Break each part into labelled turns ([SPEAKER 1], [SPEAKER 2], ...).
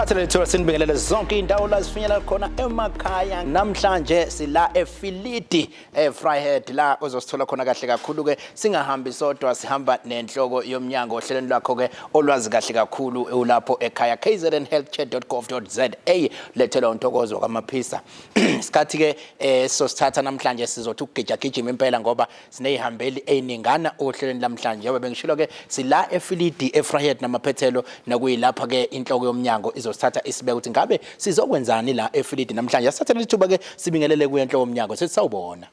[SPEAKER 1] Asithathe leli thuba sinibingelele zonke indawo la sifinyelela khona emakhaya. Namhlanje sila eFilidi, eVryheid, la uzosithola khona kahle kakhulu ke. Singahambi sodwa, sihamba nenhloko yomnyango ohlelweni lwakho ke olwazi kahle kakhulu ulapho ekhaya, kznhealthcare.gov.za, lethelwa uNtokozo kaMaphisa. Isikhathi ke sosithatha namhlanje, sizothi ukugija gijima impela ngoba sineyihambeli eziningana ohlelweni lamhlanje. Njengoba bengishilo ke, sila eFilidi, eVryheid namaphethelo, nakuyilapha ke inhloko yomnyango izosithatha isibeke ukuthi ngabe sizokwenzani la eFilidi namhlanje. Asithathe leli thuba ke sibingelele kuye, enhloko yomnyango, sithi sawubona.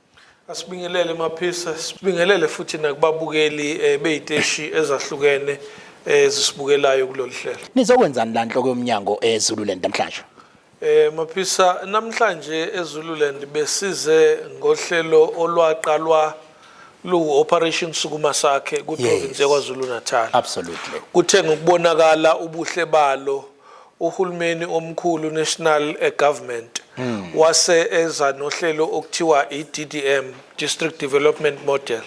[SPEAKER 2] Asibingelele, Maphisa, sibingelele futhi nakubabukeli beyiteshi ezahlukene ezisibukelayo kulolu hlelo.
[SPEAKER 1] Nizokwenzani la, nhloko yomnyango, eZululand namhlanje?
[SPEAKER 2] Maphisa, namhlanje eZululand besize ngohlelo olwaqalwa lu Operation Sukuma Sakhe ku province yaKwaZulu Natal. Kuthe ngokubonakala ubuhle balo, uhulumeni omkhulu, national government, wase eza nohlelo okuthiwa i-DDM, District Development Model.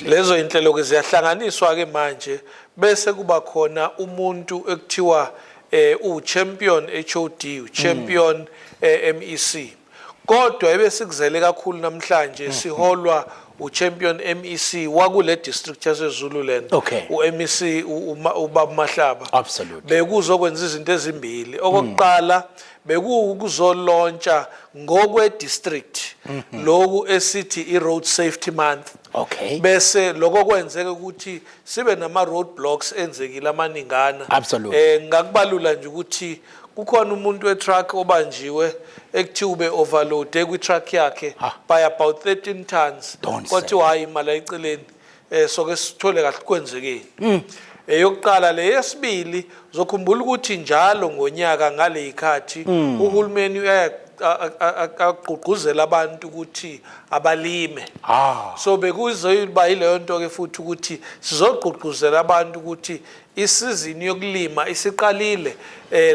[SPEAKER 2] Lezo inhlelo ke ziyahlanganiswa ke manje, bese kuba khona umuntu ekuthiwa u champion HOD, u champion MEC. Kodwa ebesikuzele kakhulu namhlanje, siholwa u champion MEC wakule district yase Zululand, u MEC ubaba Mahlaba. Bekuzokwenza izinto ezimbili. Okokuqala, bekuwukuzolontsha ngokwe district lokhu esithi i Road Safety Month. Bese lokho kwenzeka ukuthi sibe nama road blocks enzekile amaningana. Ngakubalula nje ukuthi kukhona umuntu we-truck obanjiwe ekuthiwa ube overload kwi-truck yakhe by about 13 tons.
[SPEAKER 1] Don't say.
[SPEAKER 2] Kwathiwa hayi, imali ayiceleni, soke sithole kahle kwenzekeni. Eyokuqala le. Yesibili, uzokhumbula ukuthi njalo ngonyaka ngale ikhathi uhulumeni uyaya agqugquzela abantu ukuthi abalime. So bekuzoyiba yileyo nto ke futhi ukuthi sizogqugquzela abantu ukuthi isizini yokulima isiqalile.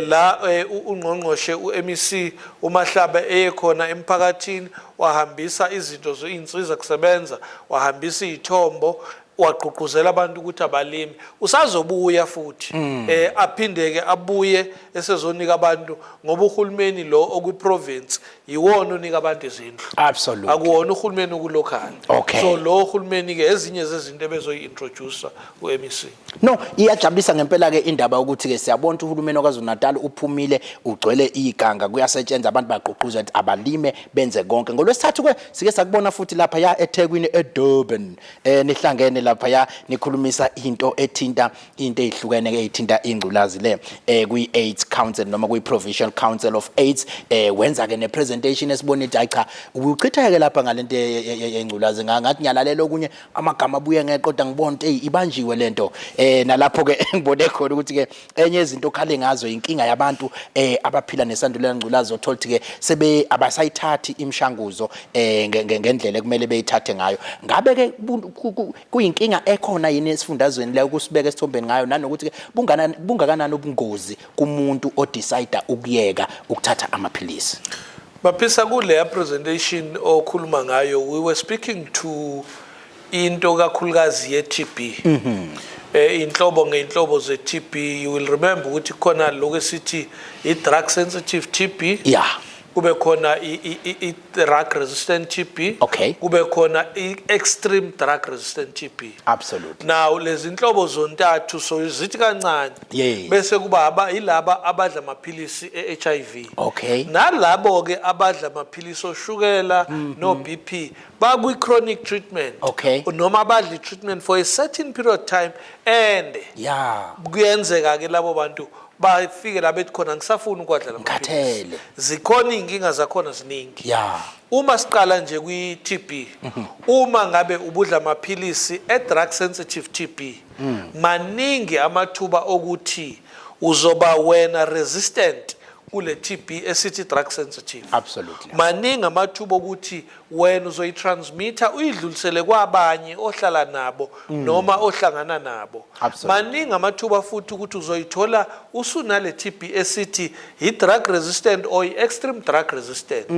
[SPEAKER 2] La ungqongqoshe uMEC uMahlaba eye khona emphakathini, wahambisa izinto, iy'nsiza kusebenza, wahambisa iy'thombo, wagqugquzela abantu ukuthi abalimi. Usazobuya futhi aphinde-ke abuye esezonika abantu, ngoba uhulumeni lo okwi-province yiwona onika abantu izindlu. Akuwona uhulumeni oku-local. So lo uhulumeni-ke ezinye zezinto ebezoyi-introduce u-MEC.
[SPEAKER 1] No, iyajabulisa ngempela ke indaba ukuthi ke siyabona ukuthi uhulumeni waKwaZulu Natal uphumile, ugcwele iganga, kuyasetshenzwa, abantu bagqugquza ukuthi abalime, benze konke. Ngolwesithathu ke sike sakubona futhi lapha ya eThekwini, eDurban. Nihlangene lapha ya nikhulumisa into ethinta into ezihlukene ke ethinta ingculazi le kwi AIDS Council noma kwi Provincial Council of AIDS. Wenza ke ne presentation esibona ukuthi hayi cha, ubuchitheke lapha ngalento yengculazi. Ngathi ngiyalalela okunye amagama abuye ngeqoda, ngibona ukuthi hey, ibanjiwe lento. Nalapho ke ngibone khona ukuthi ke enye izinto okhale ngazo inkinga yabantu abaphila nesandulela ngculazi, othola ukuthi ke sebe abasayithathi imishanguzo ngendlela ekumele beyithathe ngayo. Ngabe ke kuyinkinga ekhona yini esifundazweni la ukusibeka esithombeni ngayo, nanokuthi ke bungakanani ubungozi kumuntu odecide ukuyeka ukuthatha amaphilisi?
[SPEAKER 2] Maphisa, kuleya presentation okhuluma ngayo, we were speaking to into kakhulukazi ye-TB. Inhlobo ngeinhlobo ze-TB, you will remember ukuthi khona lokho esithi i-drug sensitive TB. Kube khona i-drug resistant TB. Kube khona i-extreme drug resistant TB. Now lezi nhlobo zontathu, so zithi kancane. Bese kuba yilaba abadla amaphilisi e-HIV. Nalabo ke abadla amaphilisi oshukela no BP bakwi chronic treatment. Noma abadla i-treatment for a certain period of time and kuyenzeka ke labo bantu bafike la bethi khona ngisafuna ukwadla la maphilisi.
[SPEAKER 1] Ngikhathele.
[SPEAKER 2] Zikhona iy'nkinga zakhona, ziningi. Uma siqala nje kwi-TB, uma ngabe ubudla amaphilisi e-drug sensitive TB, maningi amathuba okuthi uzoba wena resistant. kule TB esithi drug sensitive. Maningi amathuba okuthi wena uzoyitransmitter uyidlulisele kwabanye ohlala nabo noma ohlangana nabo. Maningi amathuba futhi ukuthi uzoyithola usunale TB esithi i-drug resistant or i-extreme drug resistant.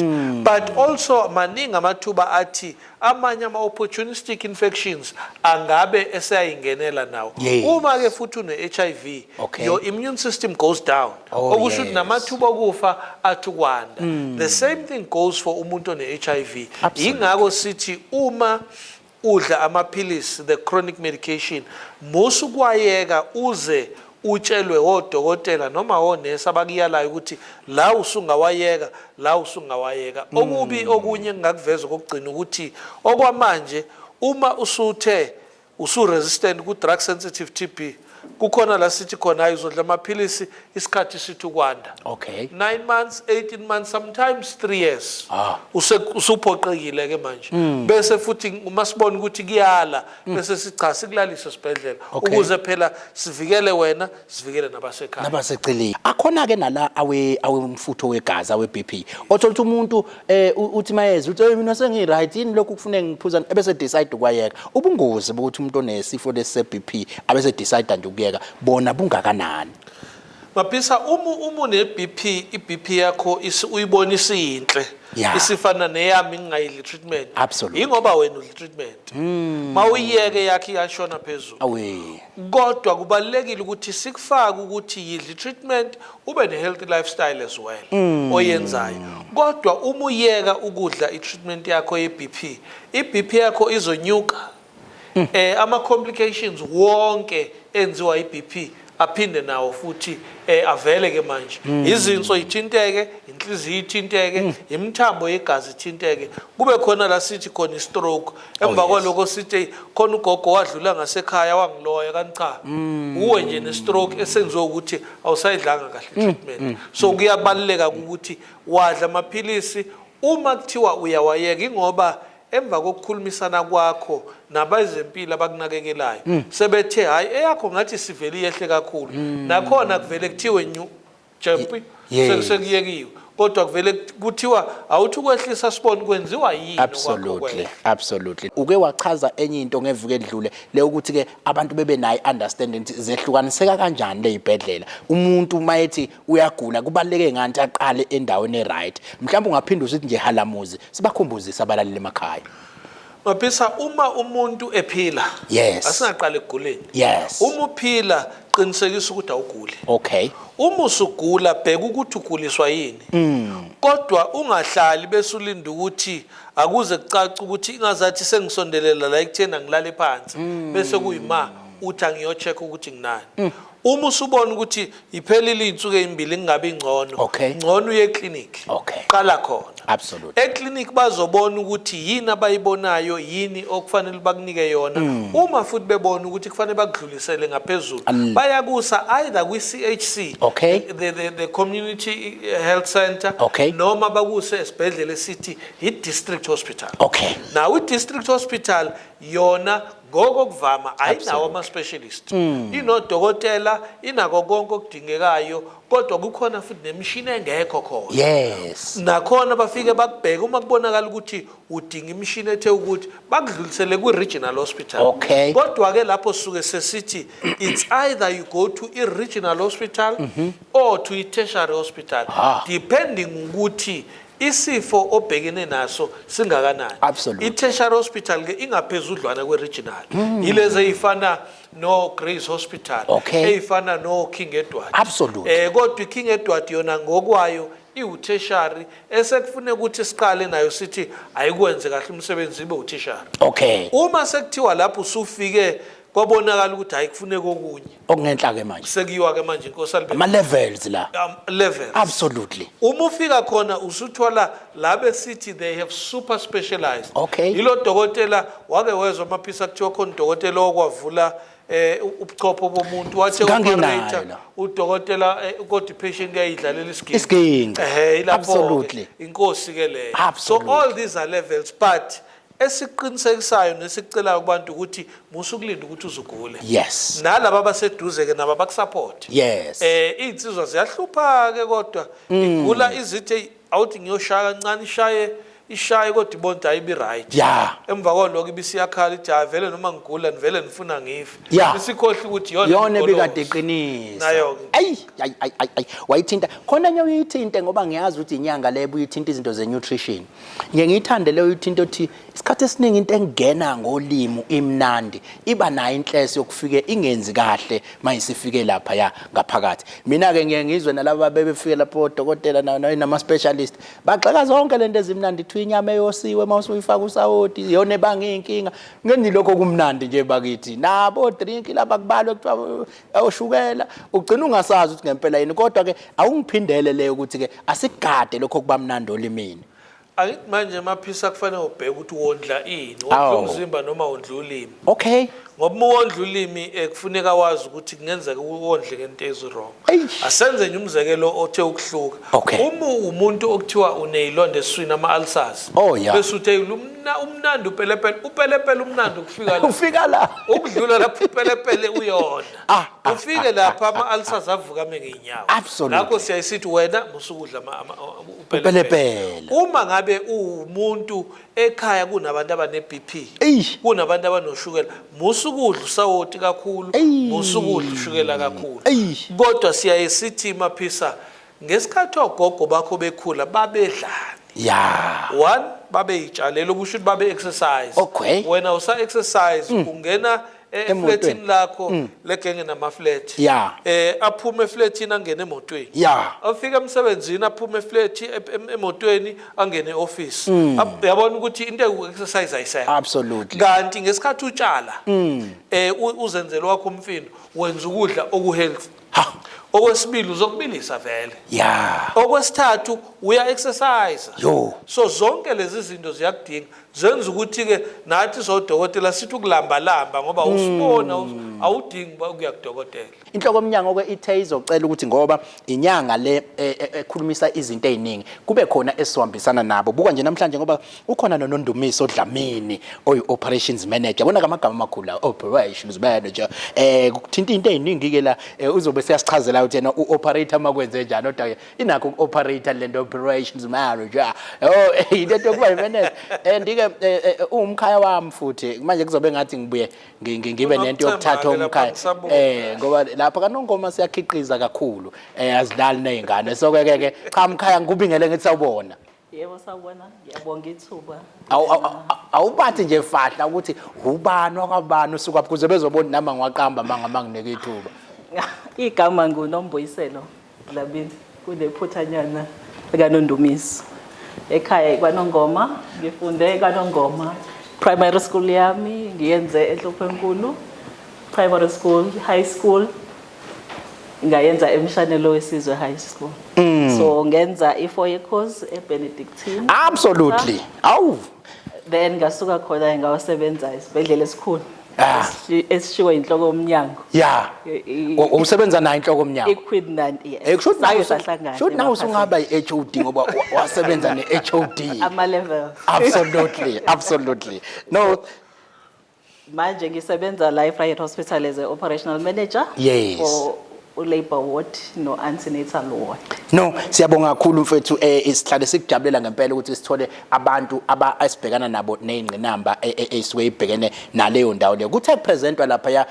[SPEAKER 2] But also maningi amathuba athi amanye ama-opportunistic infections angabe eseyayingenela nawo. Uma ke futhi une-HIV, your immune system goes down, okusho ukuthi namathuba okufa athi kwanda. The same thing goes for umuntu one-HIV. Yingakho sithi uma udla amaphilisi, the chronic medication, musu kwayeka uze utshelwe odokotela noma onesi abakuyalayo ukuthi la usungawayeka, la usungawayeka. Okubi okunye engingakuveza okugcina ukuthi okwamanje uma usuthe usu-resistant ku-drug sensitive TB, kukhona la sithi khona hayi, uzodla amaphilisi isikhathi sithi ukwanda, 9 months, 18 months, sometimes 3 years. Usuphoqekile ke manje, bese futhi uma sibona ukuthi kuyala, bese sicha sikulalise esibhedlela, ukuze phela sivikele wena, sivikele nabasekhaya.
[SPEAKER 1] Nabaseceleni. Akhona-ke nala awemfutho wegazi, awe-BP, othola ukuthi umuntu uthi mayeza uthi, "Hey, mina sengi-right, yini lokhu kufuneka ngiphuza?" Ebese decide ukwayeka. Ubungozi bokuthi umuntu onesifo lesi se-BP abese decide nje ukuyeka bona bungakanani?
[SPEAKER 2] Mabhisa, uma une-BP, i-BP yakho uyibona isiyinhle, isifana neyami ngingayidli treatment, ingoba wena udla treatment, mawuyiyeke yakhe iyashona phezulu. Kodwa kubalulekile ukuthi sikufake ukuthi yidla treatment, ube ne-healthy lifestyle as well oyenzayo. Kodwa uma uyeka ukudla i-treatment yakho ye-BP, i-BP yakho izonyuka, ama complications wonke enziwa i-BP aphinde nawo futhi avele ke manje. Izinso ithinteke, inhliziyo ithinteke, imithambo yegazi ithinteke, kube khona la sithi khona i-stroke. Emva kwalokho sithi khona ugogo wadlula ngasekhaya wangiloya, kanti cha, uwe nje ne-stroke esenziwe ukuthi awusayidlanga kahle treatment. So kuyabaluleka ukuthi wadla amaphilisi uma kuthiwa uyawayeka, ingoba emva kokukhulumisana kwakho nabezempilo abakunakekelayo sebethe hayi, eyakho ngathi sivele iyehle kakhulu, nakhona kuvele kuthiwe nyu jempi, sekuyekiwe, kodwa kuvele kuthiwa awuthi ukwehlisa sibone kwenziwa yini okwakho kwehla.
[SPEAKER 1] Absolutely. Uke wachaza enye into ngeviki edlule le ukuthi ke abantu bebe nayo understanding ukuthi zehlukaniseka kanjani lezibhedlela. Umuntu mayethi uyagula kubaluleke ngani aqale endaweni e-right? Mhlawumbe ungaphinda usithi nje halamuzi, sibakhumbuzise abalaleli emakhaya.
[SPEAKER 2] Mabhisa, uma umuntu ephila, asingaqali ekuguleni. Uma uphila, qinisekisa ukuthi awuguli. Uma usugula, bheka ukuthi uguliswa yini, kodwa ungahlali bese ulinda ukuthi akuze kucace ukuthi ingazathi sengisondelela la ekutheni angilale phansi, bese kuyima uthi angiyo-check ukuthi nginani. Uma usubona ukuthi iphelile iy'nsuku ey'mbili kungabi ngcono, ngcono uye eklinikhi. Qala khona. Eklinikhi bazobona ukuthi yini abayibonayo, yini okufanele bakunike yona. Uma futhi bebona ukuthi kufanele bakudlulisele ngaphezulu, bayakusa either kwi-CHC, the community health center, noma bakuse esibhedlela esithi i-district hospital. Now i-district hospital yona ngokokuvama ayinawo ama-specialist, inodokotela, inako konke okudingekayo, kodwa kukhona futhi nemishini engekho khona. Nakhona bafike bakubheke, uma kubonakala ukuthi udinga imishini ethe ukuthi, bakudlulisele kwi-regional hospital. Kodwa-ke lapho suke sesithi it's either you go to i-regional hospital or to i-tertiary hospital, depending ukuthi isifo obhekene naso singakanani. I-tertiary hospital ke ingaphezudlwana kwe-regional, yilezi ey'fana no-Grace Hospital, ey'fana no-King Edward. Kodwa i-King Edward yona ngokwayo iwu-tertiary esekufuneka ukuthi siqale nayo sithi ayikwenze kahle umsebenzi, ibe u-tertiary. Uma sekuthiwa lapho usufike kwabonakala ukuthi hayi, kufuneka okunye,
[SPEAKER 1] Okungenhla ke manje.
[SPEAKER 2] Sekuyiwa ke manje, inkosi alibe
[SPEAKER 1] Ama levels la.
[SPEAKER 2] Levels. Uma ufika khona usuthola la besithi they have super specialized. Yilo dokotela wake wezwa amaphisa kuthiwa khona udokotela okwavula ubuchopho bomuntu wathi
[SPEAKER 1] Nganginayo
[SPEAKER 2] operator
[SPEAKER 1] la.
[SPEAKER 2] udokotela, kodwa i-patient kuyayidlalela isiginci.
[SPEAKER 1] Isiginci.
[SPEAKER 2] Ilapho. Inkosi ke leyo. So all these are levels, but Esiqinisekisayo nesicelayo kubantu ukuthi musukulinda ukuthi uzugule. Nalaba abaseduze ke nabo bakusupport. Iy'nsizwa ziyahlupha ke, kodwa igula izithi awuthi ngiyoshaya kancane, ishaye ishaye, kodwa ibona ukuthi ayibi right. Emva kwaloko ibisiyakhala, ithi, "Hayi vele, noma ngigula nivele nifuna ngife." Isikhohle ukuthi iyona
[SPEAKER 1] yona ebikade
[SPEAKER 2] imigolozi.
[SPEAKER 1] Iqinisa.
[SPEAKER 2] Nayo-ke.
[SPEAKER 1] Ayi ayi ayi ayi ayi, wayithinta khona enye uyithinte, ngoba ngiyazi ukuthi inyanga le buyithinta izinto ze-nutrition. Ngiye ngiyithande leyo uyithinta, othi isikhathi esiningi into engena ngolimi imnandi, iba nayo inhlese yokufike ingenzi kahle mayisifike lapha ya ngaphakathi. Mina-ke ngiye ngizwe nalaba bebefike lapho odokotela nama-specialist bagxeka zonke lento ezimnandi, kuthiwa inyama eyosiwe uma usuyifaka usawoti iyona ebanga iy'nkinga. Ngenzi lokho kumnandi nje bakithi, nabo drink laba kubalwe kuthiwa oshukela, ugcina ungasazi ukuthi ngempela yini. Kodwa-ke awungiphindele leyo ukuthi-ke asigade lokho kuba mnandi olimini.
[SPEAKER 2] Angithi manje maphisa kufanele ubheke ukuthi wondla ini, wondla umzimba noma wondla ulimi. Ngoba uma wondla ulimi, kufuneka wazi ukuthi kungenzeka uwondle ngento ezi-wrong. Asenze nje umzekelo othe ukuhluka. Uma umuntu okuthiwa uneyilonda esiswini, ama-ulcers, bese uthe umnandi upelepele, upelepele umnandi ukufika la.
[SPEAKER 1] Ufika la.
[SPEAKER 2] Ukudlula lapho upelepele uyona. Ufike lapha ama-ulcers avuka ame ngey'nyawo. Ngakho siyayisithi wena musukudla upelepele.
[SPEAKER 1] Upelepele.
[SPEAKER 2] Uma ngabe uwumuntu ekhaya kunabantu abane-BP, kunabantu abanoshukela, musukudla usawoti kakhulu, musukudla ushukela kakhulu. Kodwa siyaye sithi maphisa, ngesikhathi ogogo bakho bekhula babedlani? One, babeyitshalela, okusho ukuthi babe exercise. Wena usa exercise, ungena
[SPEAKER 1] Emotweni.
[SPEAKER 2] eflatini lakho legenge nama-flat. Aphume eflatini angene emotweni. Afika emsebenzini, aphume eflat emotweni angene e-office. Uyabona ukuthi into eku-exercise ayisekho. Kanti ngesikhathi utshala, uzenzele wakho umfino, wenza ukudla oku-healthy. Okwesibili, uzokubilisa vele. Okwesithathu, uya exercise. So zonke lezi zinto ziyakudinga, zenza ukuthi-ke nathi sodokotela sithi ukulambalamba, ngoba usibona awudingi uba ukuya kudokotela.
[SPEAKER 1] Inhloko yomnyango ke ithe izocela ukuthi ngoba inyanga le ekhulumisa izinto eziningi, kube khona esihambisana nabo. Buka nje namhlanje ngoba ukhona noNondumiso Dlamini oyi operations manager. Yabona amagama amakhulu la, operations manager. Kuthinta into eziningi ke la, uzobe siyasichazela ukuthi yena uoperator makwenze njani, kodwa ke inakho uoperator lento operations manager. Oh, into yokuba yi-manager. And ke uwumkhaya wami futhi, manje kuzobe ngathi ngibuye ngibe nento yokuthatha
[SPEAKER 2] Unokuthemba-ke lapha
[SPEAKER 1] umkhaya.
[SPEAKER 2] ngisabonga.
[SPEAKER 1] Ngoba lapha kaNongoma siyakhiqiza kakhulu, azidlali nezingane. So ke ke cha mkhaya, ngikubingele, ngithi sawubona.
[SPEAKER 3] Yebo, sawubona. Ngiyabonga ithuba.
[SPEAKER 1] Awubathi nje fahla ukuthi ubani wakwabani, usuka kuze bezobona nami ngiwaqamba manga manginike ithuba.
[SPEAKER 3] Igama nguNombuyiselo Dlamini, kunephuthanyana likaNondumiso. Ekhaya kwaNongoma, ngifunde kwaNongoma. Primary school yami ngiyenze eNhlophenkulu Primary School, high school ngayenza eMshanelo wesizwe High School. So ngenza i-4 year course eBenedictine.
[SPEAKER 1] Absolutely. Awu.
[SPEAKER 3] Then ngasuka khona ngawasebenza esibhedlela esikhulu esishiwo inhloko yomnyango.
[SPEAKER 1] Usebenza nayo inhloko yomnyango.
[SPEAKER 3] Equidnant, yes.
[SPEAKER 1] Kusho ukuthi nawe
[SPEAKER 3] Sake sahlangana
[SPEAKER 1] kusho ukuthi nawe
[SPEAKER 3] emaphasini.
[SPEAKER 1] usungaba i-HOD ngoba wasebenza ne-HOD.
[SPEAKER 3] Ama levels.
[SPEAKER 1] Absolutely, absolutely. No,
[SPEAKER 3] Manje ngisebenza la eVryheid Hospital as a operational manager for u-labor ward no antenatal ward.
[SPEAKER 1] No, siyabonga kakhulu mfethu, sihlale sikujabulela ngempela ukuthi sithole abantu aba esibhekana nabo nezingqinamba esisuke ibhekene naleyo ndawo leyo. Kuthe kupresentwa lapha ya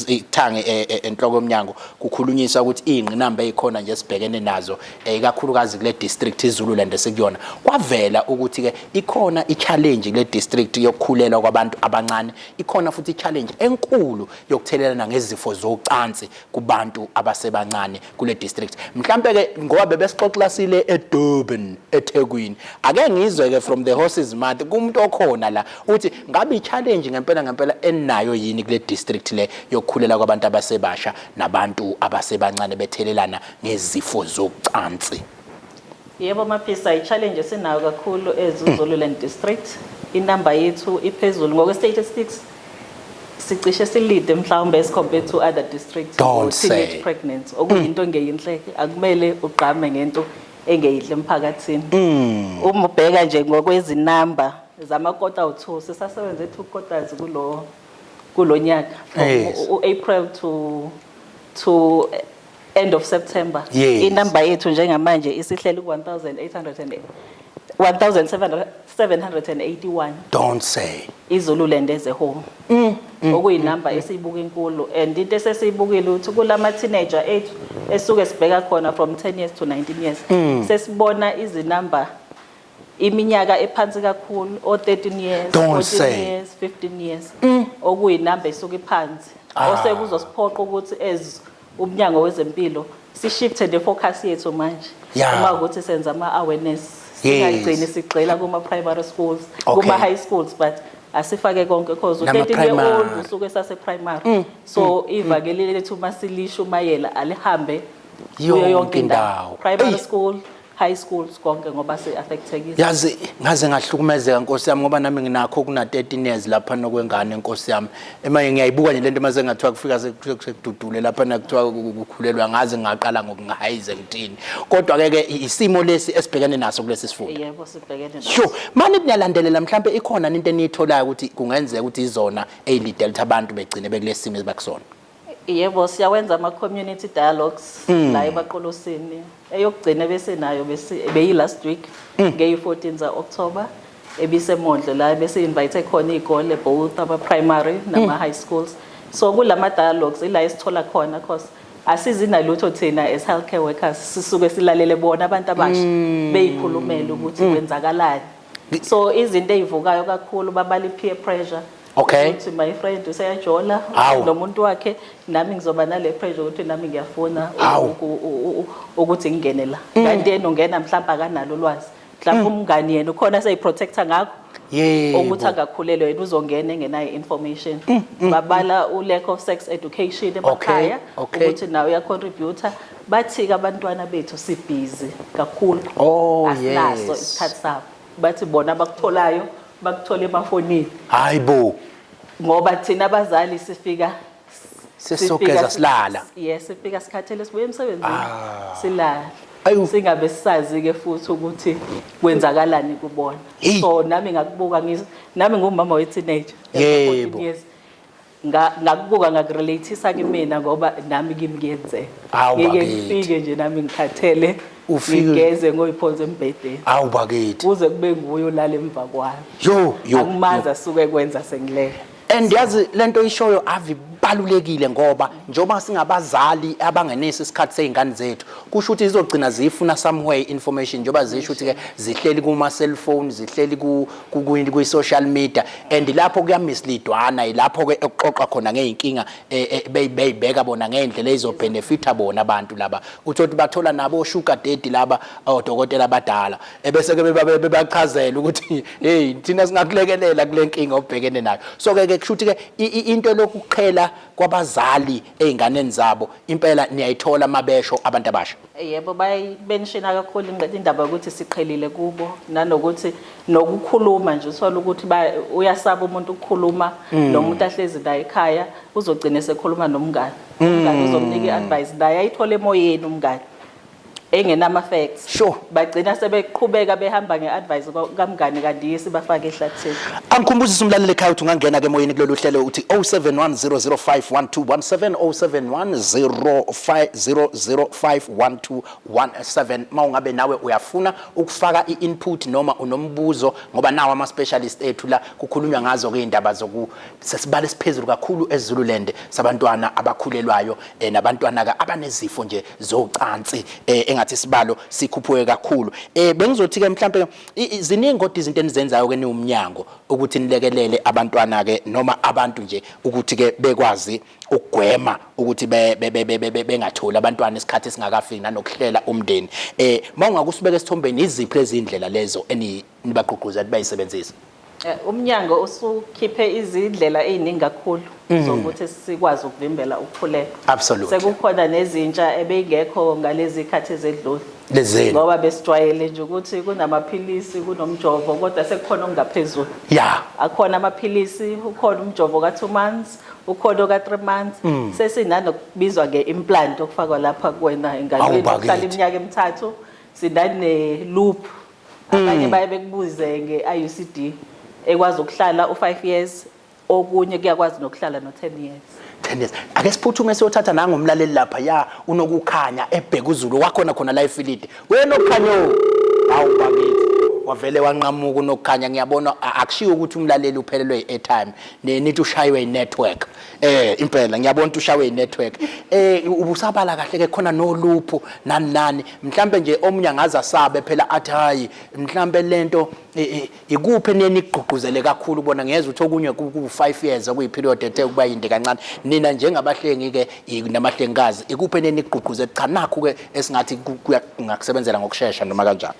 [SPEAKER 1] ithange enhloko yomnyango, kukhulunyiswa ukuthi izingqinamba ezikhona nje sibhekene nazo, ikakhulukazi kule district iZululand esikuyona. Kwavela ukuthi ke ikhona i-challenge kule district yokukhulelwa kwabantu abancane, ikhona futhi i-challenge enkulu yokuthelelana ngezifo zocansi kubantu abasebancane kule district. Mhlambe ke ngoba bebesixoxela sile eDurban, eThekwini, ake ngizwe ke from the horse's mouth kumuntu okhona la uthi ngabe i-challenge ngempela ngempela enayo yini kule district le yokukhulela kwabantu abasebasha nabantu abasebancane bethelelana ngezifo zocansi.
[SPEAKER 3] Yebo Maphisa, i-challenge esinayo kakhulu eZululand District. Inamba yethu iphezulu ngokwe statistics, sicishe silide mhlawumbe as compared to other districts
[SPEAKER 1] Don't
[SPEAKER 3] for teenage
[SPEAKER 1] say.
[SPEAKER 3] pregnancy, okuyinto engeyinhle, akumele ugqame ngento engeyinhle emphakathini. Uma ubheka nje ngokwezinamba zamakota awu-2, sisasebenze 2 quarters kulo nyaka, from u-April to end of September. Inamba yethu njengamanje isihleli ku-1800 and 1781.
[SPEAKER 1] Don't say.
[SPEAKER 3] iZululand as a whole, okuyinamba esiyibuka inkulu, and into esesiyibukile ukuthi kulama teenager ethu esuke sibheka khona from 10 years to 19 years, sesibona izinamba iminyaka ephansi kakhulu, o 13 years,
[SPEAKER 1] Don't
[SPEAKER 3] 14
[SPEAKER 1] say.
[SPEAKER 3] years, 15 years, okuyinamba esuke iphansi, osekuzosiphoqa ukuthi as umnyango wezempilo sishifte the focus yethu manje, uma ukuthi senza ama awareness, singagcini sigxila kuma primary schools, kuma high schools, but asifake konke, because u 13 year old
[SPEAKER 1] Nama-primary.
[SPEAKER 3] usuke sase primary, so ivangeli lethu masilishumayela alihambe kuyo
[SPEAKER 1] Yonke
[SPEAKER 3] yonke indawo,
[SPEAKER 1] indawo.
[SPEAKER 3] primary
[SPEAKER 1] Eyi.
[SPEAKER 3] school, high schools, konke, ngoba si-affectekile.
[SPEAKER 1] Yazi, ngaze ngahlukumezeka, nkosi yami, ngoba nami nginakho kuna 13 years lapha nokwengane, nkosi yami. Emaye ngiyayibuka nje lento, mase ngathiwa kufika sekududule lapha, nakuthiwa kukhulelwa, ngaze ngaqala ngokungahayize ngithini. Kodwa ke ke isimo lesi esibhekene naso kulesi sifunda.
[SPEAKER 3] Yebo, sibhekene naso.
[SPEAKER 1] Sure. Manje niyalandelela, mhlambe ikhona into eniyitholayo ukuthi kungenzeka ukuthi izona eyilidela ukuthi abantu begcine bekulesi simo ebakusona?
[SPEAKER 3] Yebo, siyawenza ama-community dialogues la eBaqolosini. Eyokugcina besenayo bese beyi last week ngeyi-14 za-October, ebiseMondlo, la bese invite khona iy'kole, both ama-primary nama-high schools. So kulama dialogues ila esithola khona, cause asizinalutho thina as healthcare workers, sisuke silalele bona abantu abasha beyikhulumela ukuthi kwenzakalani. So izinto ey'vukayo kakhulu, babala i-peer pressure, ukuthi my friend useyajola nomuntu wakhe, nami ngizoba nale pressure ukuthi nami ngiyafuna ukuthi ngingene la, kanti yena ungena mhlawumbe akanalo ulwazi, mhlawumbe umngani yena ukhona seyiprotector ngakho ukuthi angakhulelwe, yena uzongena engenayo information. Babala u-lack of sex education emakhaya, ukuthi nawe uyacontributor. Bathi-ke abantwana bethu sibhizi kakhulu, asinaso isikhathi sabo. Bathi bona abakutholayo bakuthola emafonini,
[SPEAKER 1] Hayibo.
[SPEAKER 3] ngoba thina abazali sifika
[SPEAKER 1] Sesogeza silala.
[SPEAKER 3] Yes, sifika sikhathele, sibuye emsebenzini, silala,
[SPEAKER 1] Ayu.
[SPEAKER 3] singabe sisazi-ke futhi ukuthi kwenzakalani kubona. So nami ngakubuka, nami ngumama we-teenager, 14 years. Ngakubuka, ngakurelateisa kimina, ngoba nami kimi kuyenzeka.
[SPEAKER 1] Hawu,
[SPEAKER 3] Ngike
[SPEAKER 1] bakithi.
[SPEAKER 3] ngifike nje nami ngikhathele, ngigeze, ngoyiphonsa embhedeni,
[SPEAKER 1] Awu bakithi.
[SPEAKER 3] kuze kube nguye olala emva kwami.
[SPEAKER 1] Yo yo.
[SPEAKER 3] Akumazi asuke kwenza sengilele.
[SPEAKER 1] And yazi, lento ishoyo ave ibalulekile, ngoba njengoba singabazali abangenisi isikhathi sey'ngane zethu, kusho ukuthi zizogcina ziyifuna somewhere information, njengoba zisho ukuthi-ke zihleli kuma-cellphone, zihleli kwi-social media, and lapho kuyamisleadwana, yilapho-ke ekuxoxa khona ngey'nkinga bey'beka bona ngey'ndlela ey'zobhenefitha bona abantu laba. Uthole ukuthi bathola nabo o-sugar daddy laba, odokotela abadala, ebese-ke bebachazela ukuthi hey, thina singakulekelela kule nkinga obhekene nayo. So ke ke kusho ukuthi-ke into lokuqhela kwabazali ey'nganeni zabo, impela niyayithola mabesho abantu abasha.
[SPEAKER 3] Yebo, bayimenshina kakhulu indaba yokuthi siqhelile kubo, nanokuthi nokukhuluma nje, uthola ukuthi uyasaba umuntu ukukhuluma nomuntu ahlezi naye ekhaya, uzogcina esekhuluma nomngane, umngane uzomnika i-advice, naye ayithole emoyeni umngane engenama-facts. Bagcina sebeqhubeka behamba nge-advice kamngane, kanti yisi bafake ehlathini.
[SPEAKER 1] Angikhumbuzise umlaleli ekhaya ukuthi ungangena-ke emoyeni kulolu hlelo, uthi 0710051217, 071050051217, uma ungabe nawe uyafuna ukufaka i-input noma unombuzo, ngoba nawo ama-specialist ethu la. Kukhulunywa ngazo-ke iy'ndaba zoku sesibala esiphezulu kakhulu eZululand sabantwana abakhulelwayo, nabantwana-ke abanezifo nje zocansi, engathi isibalo sikhuphuke kakhulu. Bengizothi-ke mhlampe ziningi kodwa izinto enizenzayo-ke niwumnyango ukuthi nilekelele abantwana-ke noma abantu nje ukuthi-ke bekwazi ukugwema ukuthi bengatholi abantwana isikhathi esingakafiki, nanokuhlela umndeni. Uma ungakusibeka esithombeni, iziphi lezi ndlela lezo enibagqugquzela ukuthi bayisebenzise?
[SPEAKER 3] Umnyango usukhiphe izindlela ey'ningi kakhulu zokuthi sikwazi ukuvimbela ukukhulelwa. Sekukhona nezintsha ebeyingekho ngalezi khathi ezedlule.
[SPEAKER 1] Lezeni?
[SPEAKER 3] Ngoba besijwayele nje ukuthi kunamaphilisi, kunomjovo, kodwa sekukhona okungaphezulu. Akhona amaphilisi, ukhona umjovo ka-2 months, ukhona oka-3 months. Sesinanokubizwa nge-implant okufakwa lapha kuwena engalweni,
[SPEAKER 1] Awu,
[SPEAKER 3] okuhlala
[SPEAKER 1] bakithi.
[SPEAKER 3] iminyaka emithathu. Sinane-loop. Abanye baye bekubuze nge-IUCD. Ekwazi ukuhlala u5 years, okunye kuyakwazi nokuhlala no10 years.
[SPEAKER 1] 10 years. Ake siphuthume siyothatha nangomlaleli lapha ya uNokukhanya eBhekuzulu wakhona khona la eFilidi. Wena Nokukhanyo, hawu bakithi, wavele wanqamuka uNokukhanya. Ngiyabona akushiwo ukuthi umlaleli uphelelwe i-airtime, nithi ushaywe i-network. Impela ngiyabona ukuthi ushawe i-network. Ubusabala kahle ke khona noluphu nani nani, mhlambe nje omunye angaze asabe phela athi hayi, mhlambe lento ikuphi neni igqugquzele kakhulu kubona. Ngiyezwa ukuthi okunye ku 5 years okuyi-period ethe ukuba yinde kancane. Nina njengabahlengi ke namahlengikazi, ikuphi neni igqugquzele, cha nakhu ke esingathi kungakusebenzela ngokushesha noma kanjani?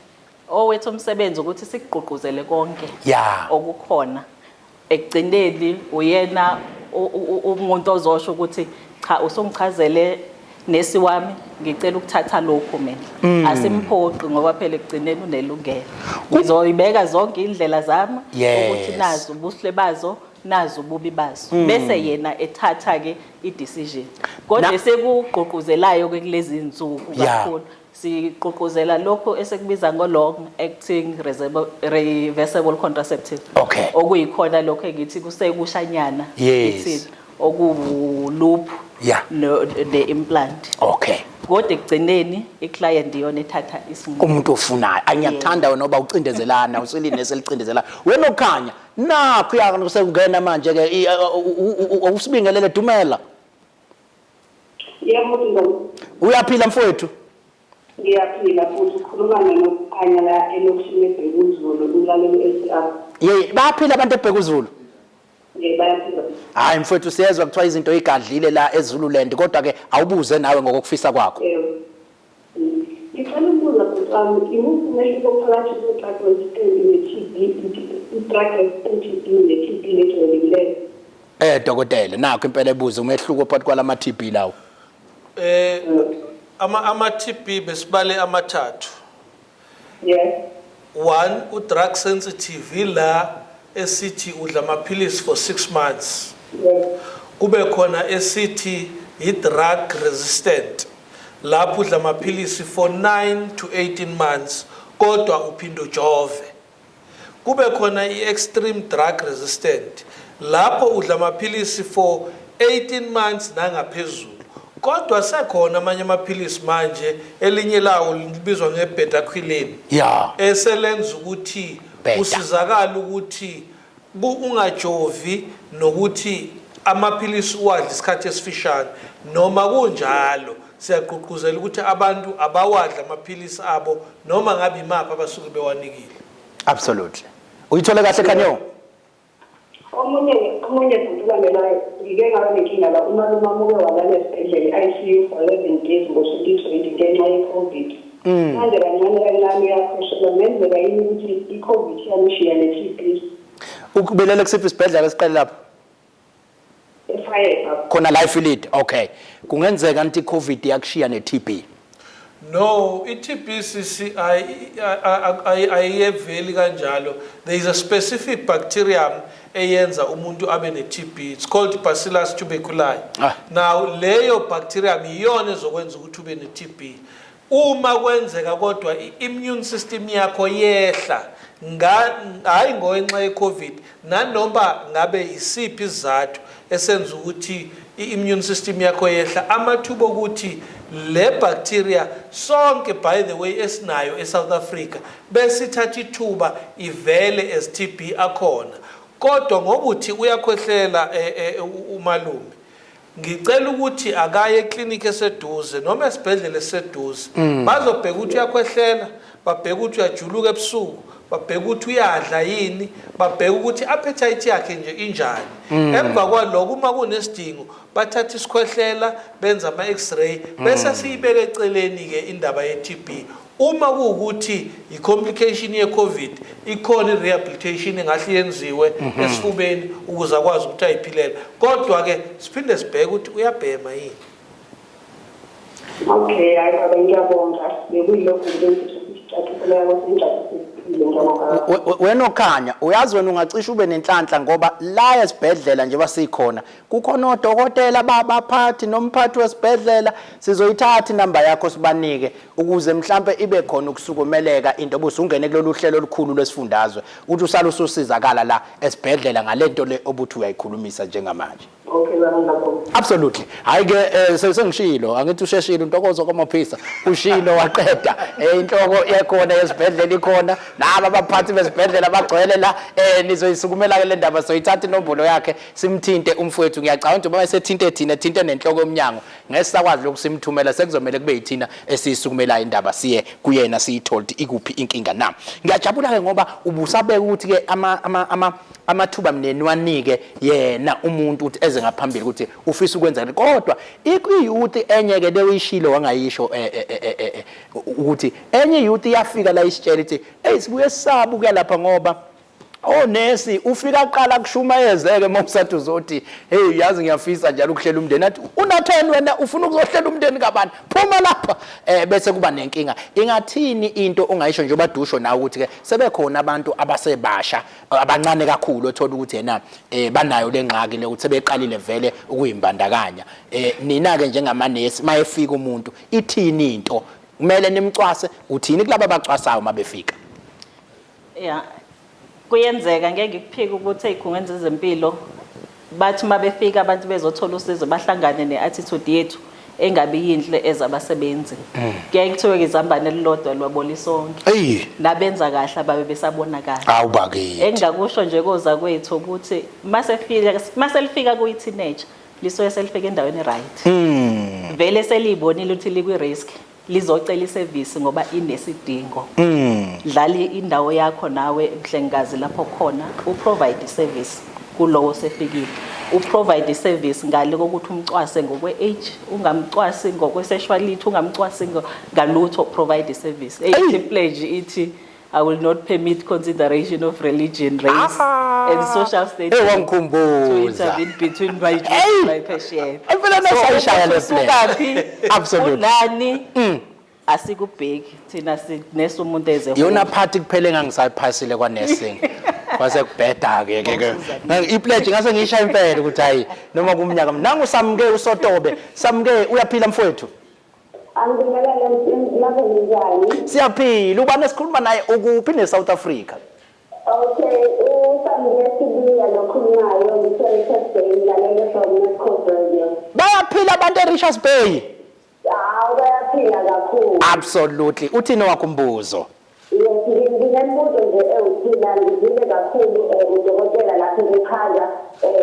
[SPEAKER 3] Owethu umsebenzi ukuthi sikugqugquzele konke okukhona. Ekugcineni uyena umuntu ozosho ukuthi cha, usungichazele nesi wami, ngicela ukuthatha lokhu mina. Asimphoqi ngoba phela ekugcineni unelungelo. Ngizoyibeka zonke indlela zami ukuthi nazi ubuhle bazo, nazi ububi bazo, bese yena ethatha ke i-decision. Kodwa esekugqugquzelayo ke kulezi insuku kakhulu sigqugquzela lokho esekubiza ngo-long acting reversible contraceptive, okuyikhona lokho engithi kusekushanyana kithina, okuwu-loop ne-implant. Kodwa ekugcineni i-client iyona ethatha isinqumo.
[SPEAKER 1] Umuntu ofunayo. Angiyakuthanda wena ngoba ucindezelana, useline eselicindezelana. Wena Okhanya, nakho ya sekungena manje ke usibingelele, dumela.
[SPEAKER 4] Yebo, Ntombi.
[SPEAKER 1] Uyaphila mfowethu?
[SPEAKER 4] Ngiyaphila futhi. Ukhuluma noNokukhanya la elokishini eBhekuzulu, umlaleli SR.
[SPEAKER 1] Ye, bayaphila abantu eBhekuzulu.
[SPEAKER 4] Ye, bayaphila.
[SPEAKER 1] Hayi mfowethu, siyezwa kuthiwa izinto igadlile la eZululand, kodwa ke awubuze nawe ngokufisa kwakho.
[SPEAKER 4] Yebo. Ngicela ukubuza bhuti wami, imuphi umehluko phakathi kwe-drug resistant ne-TB, i-drug resistant TB ne-TB lejwayelekileyo?
[SPEAKER 1] Dokotela, nakho impela ebuza umehluko phakathi kwalama TB lawo.
[SPEAKER 2] Ama TB besibale amathathu. One, u drug sensitive, la esithi udla amaphilisi for 6 months. Kube khona esithi i drug resistant, lapho udla amaphilisi for 9 to 18 months kodwa uphinde ujove. Kube khona i-extreme drug resistant, lapho udla amaphilisi for 18 months nangaphezulu, kodwa sekhona amanye amaphilisi manje, elinye lawo libizwa nge-bedaquiline eselenza ukuthi
[SPEAKER 1] Beda.
[SPEAKER 2] Usizakala ukuthi ungajovi nokuthi amaphilisi uwadla isikhathi esifishane. Noma kunjalo, siyagqugquzela ukuthi abantu abawadla amaphilisi abo noma ngabe imaphi abasuke bewanikile.
[SPEAKER 1] Absolutely. Uyithole kahle, Khanyo?
[SPEAKER 4] Omunye futhi ulandelayo, ngike ngaba nenkinga la, umalume wami uke walala esibhedlela i-ICU for 11 days ngo-2020 ngenxa ye-COVID. Manje kancane kancane uyakhwehlela. Kungenzeka yini ukuthi i-COVID iyamshiya ne-TB?
[SPEAKER 1] Ukubelele kusiphi isibhedlela esiqale lapho?
[SPEAKER 4] Efire.
[SPEAKER 1] Khona la eFilidi. Okay. Kungenzeka nti i-COVID yakushiya ne-TB.
[SPEAKER 2] No, i-TBCC ayiyeveli kanjalo. There is a specific bacterium eyenza umuntu abe ne-TB. It's called Bacillus tuberculosis. Now, leyo bacterium iyona ezokwenza ukuthi ube ne-TB. Uma kwenzeka kodwa i-immune system yakho yehla, hayi ngenxa ye-COVID, nanoma ngabe isiphi isizathu esenza ukuthi i-immune system yakho yehla, amathuba okuthi le bacteria sonke, by the way, esinayo eSouth Africa besithatha ithuba ivele as TB akhona. Kodwa ngokuthi uyakhwehlela umalume, ngicela ukuthi akaye eklinikhi eseduze noma esibhedlela esiseduze. Bazobheka ukuthi uyakhwehlela, babheka ukuthi uyajuluka ebusuku, babheka ukuthi uyadla yini, babheka ukuthi appetite yakhe nje injani. Emva kwaloko, uma kunesidingo, bathatha isikhwehlela, benza ama-x-ray, bese siyibeka eceleni-ke indaba ye-TB. Uma kuwukuthi i-complication ye-COVID, ikhona i-rehabilitation engahle yenziwe esifubeni ukuze akwazi ukuthi ayiphilele. Kodwa-ke siphinde sibheke ukuthi uyabhema yini.
[SPEAKER 4] Okay, hayi baba, ngiyabonga. Bekuyilokho nje engifisa. Caciseleka sengicacisekile ngiyabonga.
[SPEAKER 1] Wena okhanya uyazi wena ungacisha ube nenhlanhla ngoba la esibhedlela njengoba sikhona kukhona odokotela babaphathi nomphathi wesibhedlela. Sizoyithatha inamba yakho sibanike ukuze mhlambe ibe khona ukusukumeleka into obusungene kulolu hlelo olukhulu lwesifundazwe, uthi usale ususizakala la esibhedlela ngalento le obuthi uyayikhulumisa njengamanje.
[SPEAKER 4] Okay baba, ngiyabonga.
[SPEAKER 1] Absolutely. Hayi ke, sengishilo, angithi usheshile uNtokozo kwaMaphisa, ushilo waqeda. Inhloko yekhona yesibhedlela ikhona, naba abaphathi besibhedlela bagcwele la. Nizoyisukumela ke le ndaba, soyithatha inombolo yakhe simthinte umfowethu. Ngiyacabanga ukuthi uma esethinte thina, thinte nenhloko yomnyango, ngeke sisakwazi lokhu simthumela, sekuzomele kube yithina esiyisukumelayo indaba, siye kuyena siyithole ukuthi ikuphi inkinga na. Ngiyajabula ke ngoba ubusabeka ukuthi ke amathuba mneniwanike yena umuntu ukuthi eze ngaphambili ukuthi ufisa ukwenza, kodwa i-youth enye ke leyo ishilo wangayisho ukuthi enye youth iyafika la isitshela ithi, "Hey, sibuye sisaba ukuya lapha ngoba onesi ufika aqala kushumayezeke uma usathi uzothi, hey, yazi ngiyafisa njalo ukuhlela umndeni, athi una 10 wena ufuna ukuzohlela umndeni kabani, phuma lapha." Bese kuba nenkinga. Ingathini into ongayisho njengoba dusho nawe ukuthi ke sebekhona abantu abasebasha abancane kakhulu othola ukuthi yena banayo lengxaki le ukuthi sebeqalile vele ukuyimbandakanya? Nina ke njengamanesi, mayefika umuntu ithini into? Kumele nimcwase? Uthini kulabo abacwasayo mabefika?
[SPEAKER 3] Yeah. Kuyenzeka, ngeke ngikuphike ukuthi ey'khungweni zezempilo bathi uma befika abantu bezothola usizo bahlangane ne-attitude yethu engabi yinhle ezabasebenzi. Kuyaye kuthiwe izambane elilodwa lwaboli sonke. Nabenza kahle ababe besabonakala.
[SPEAKER 1] Awu bakithi.
[SPEAKER 3] Engingakusho nje koza kwethu ukuthi masefika maselifika kuyi-teenager lisuke selifika endaweni right. Vele seliyibonile ukuthi likwi-risk, lizocela isevisi ngoba inesidingo. Dlala indawo yakho nawe mhlengikazi lapho khona uprovide iservice kulowo sefikile. Uprovide iservice ngale kokuthi umcwase ngokwe-age, ungamcwasi ngokwe-sexuality, ungamcwasi ngalutho, provide iservice. Eyi pledge ithi, "I will not permit consideration of religion, race, and social status
[SPEAKER 1] Hey, wangikhumbuza.
[SPEAKER 3] to intervene between my duty
[SPEAKER 1] Hey!
[SPEAKER 3] and my patient."
[SPEAKER 1] Impela nasayishaya le plan.
[SPEAKER 3] Usukaphi?
[SPEAKER 1] Absolutely.
[SPEAKER 3] Unani? Asikubheki thina, sinesa umuntu eze.
[SPEAKER 1] Yona part kuphela engangisayiphasile kwa nursing. Kwase kubheda ke ke ke. I-pledge ngase ngiyishaya impela ukuthi hayi noma kumnyaka. Nangu Samke uSotobe. Samke, uyaphila mfowethu?
[SPEAKER 4] Angibingelele lapho, ninjani?
[SPEAKER 1] Siyaphila. Ubani esikhuluma naye, ukuphi ne-South Africa?
[SPEAKER 4] Okay, uSamke Sibiya lokhulumayo, ngise-Richards Bay, ngilalele from North Coast Radio.
[SPEAKER 1] Bayaphila abantu e-Richards Bay?
[SPEAKER 4] Hawu, bayaphila kakhulu.
[SPEAKER 1] Absolutely. Uthini wakho umbuzo?
[SPEAKER 4] Yes, nginembuzo nje ewuthila ngizile kakhulu udokotela lapho kuchaza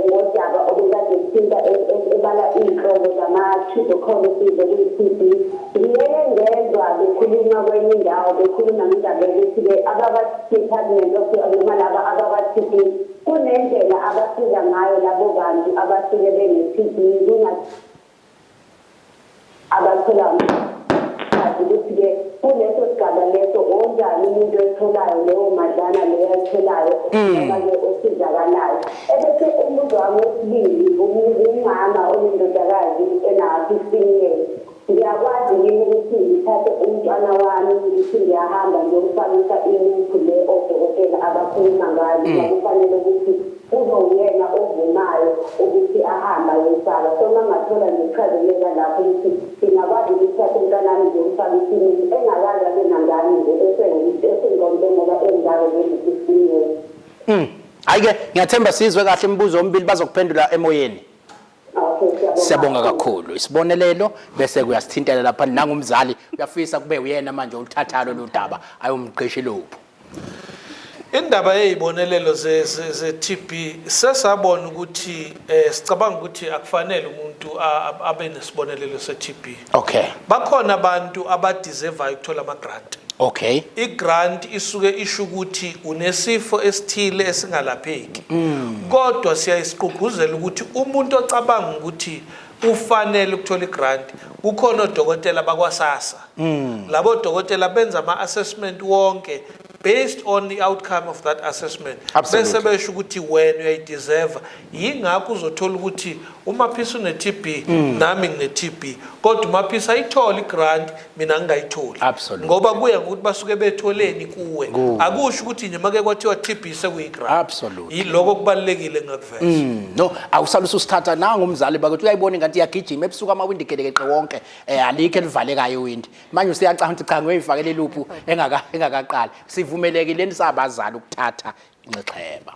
[SPEAKER 4] ngodaba obekade kuthinta ebala iy'nhlobo zama-tuberculosis okuyi-TB. Ngiyeke ngezwa bekhuluma kwenye indawo, bekhuluma ngendaba yokuthi-ke abakwa-Department of noma laba abakwa-TB kunendlela abasiza ngayo labo bantu abasuke bene-TB abathola ukuthi-ke kuleso sigaba leso onjani umuntu oyitholayo leyo madlana leyo ayitholayo noma-ke osizakalayo. Ebese umbuzo wami wesibili, umama onendodakazi ena-15 years, ngiyakwazi yini ukuthi ngithathe umntwana wami ngithi ngiyahamba ngiyomfakisa iluphu le odokotela abakhuluma ngayo, noma kufanele ukuthi kube uyena ovumayo ukuthi ahambe ayoyifaka? So uma ngathola ngichazeleka lapho ukuthi ngingakwazi ukuthi thathe umntanami ngiyomfakisa iluphu engakaze abe nangane nje esengqondo ngoba engaka nje-15 years.
[SPEAKER 1] Hayi ke, ngiyathemba sizwe kahle imibuzo omibili, bazokuphendula emoyeni.
[SPEAKER 4] Okay, siyabonga.
[SPEAKER 1] Siyabonga kakhulu. Isibonelelo bese kuyasithintela lapha, nangumzali uyafisa kube uyena manje oluthathalo lolu daba ayomqesha iluphu.
[SPEAKER 2] Indaba yey'bonelelo ze-TB sesabona ukuthi sicabanga ukuthi akufanele umuntu abe nesibonelelo se-TB. Bakhona abantu abadeservayo ukuthola ama-grant. I-grant isuke isho ukuthi unesifo esithile esingalapheki. Kodwa siyayisigqugquzela ukuthi umuntu ocabanga ukuthi ufanele ukuthola i-grant, kukhona odokotela bakwaSASSA. Labo dokotela benza ama-assessment wonke based on the outcome of that assessment. Bese besho ukuthi wena uyayideserve. Yingakho uzothola ukuthi uMaphisa une-TB, nami ngine-TB. Kodwa uMaphisa ayithole igrant, mina ngingayitholi.
[SPEAKER 1] Absolutely.
[SPEAKER 2] Ngoba kuya ngokuthi basuke betholeni kuwe.
[SPEAKER 1] Kuwe.
[SPEAKER 2] Akusho ukuthi nje make kwathiwa TB sekuyigrant.
[SPEAKER 1] Absolutely.
[SPEAKER 2] Yiloko kubalulekile engakuveza.
[SPEAKER 1] No, awusale ususithatha nangu umzali bakuthi uyayibona ingathi iyagijima ebusuku, amawindi gelekeqe wonke, alikho elivalekayo iwindi. Manje usuyacanga ukuthi cha, ngiyoyifakela iluphu engakaqali. Sivumelekile nisabazali ukuthatha inxexheba?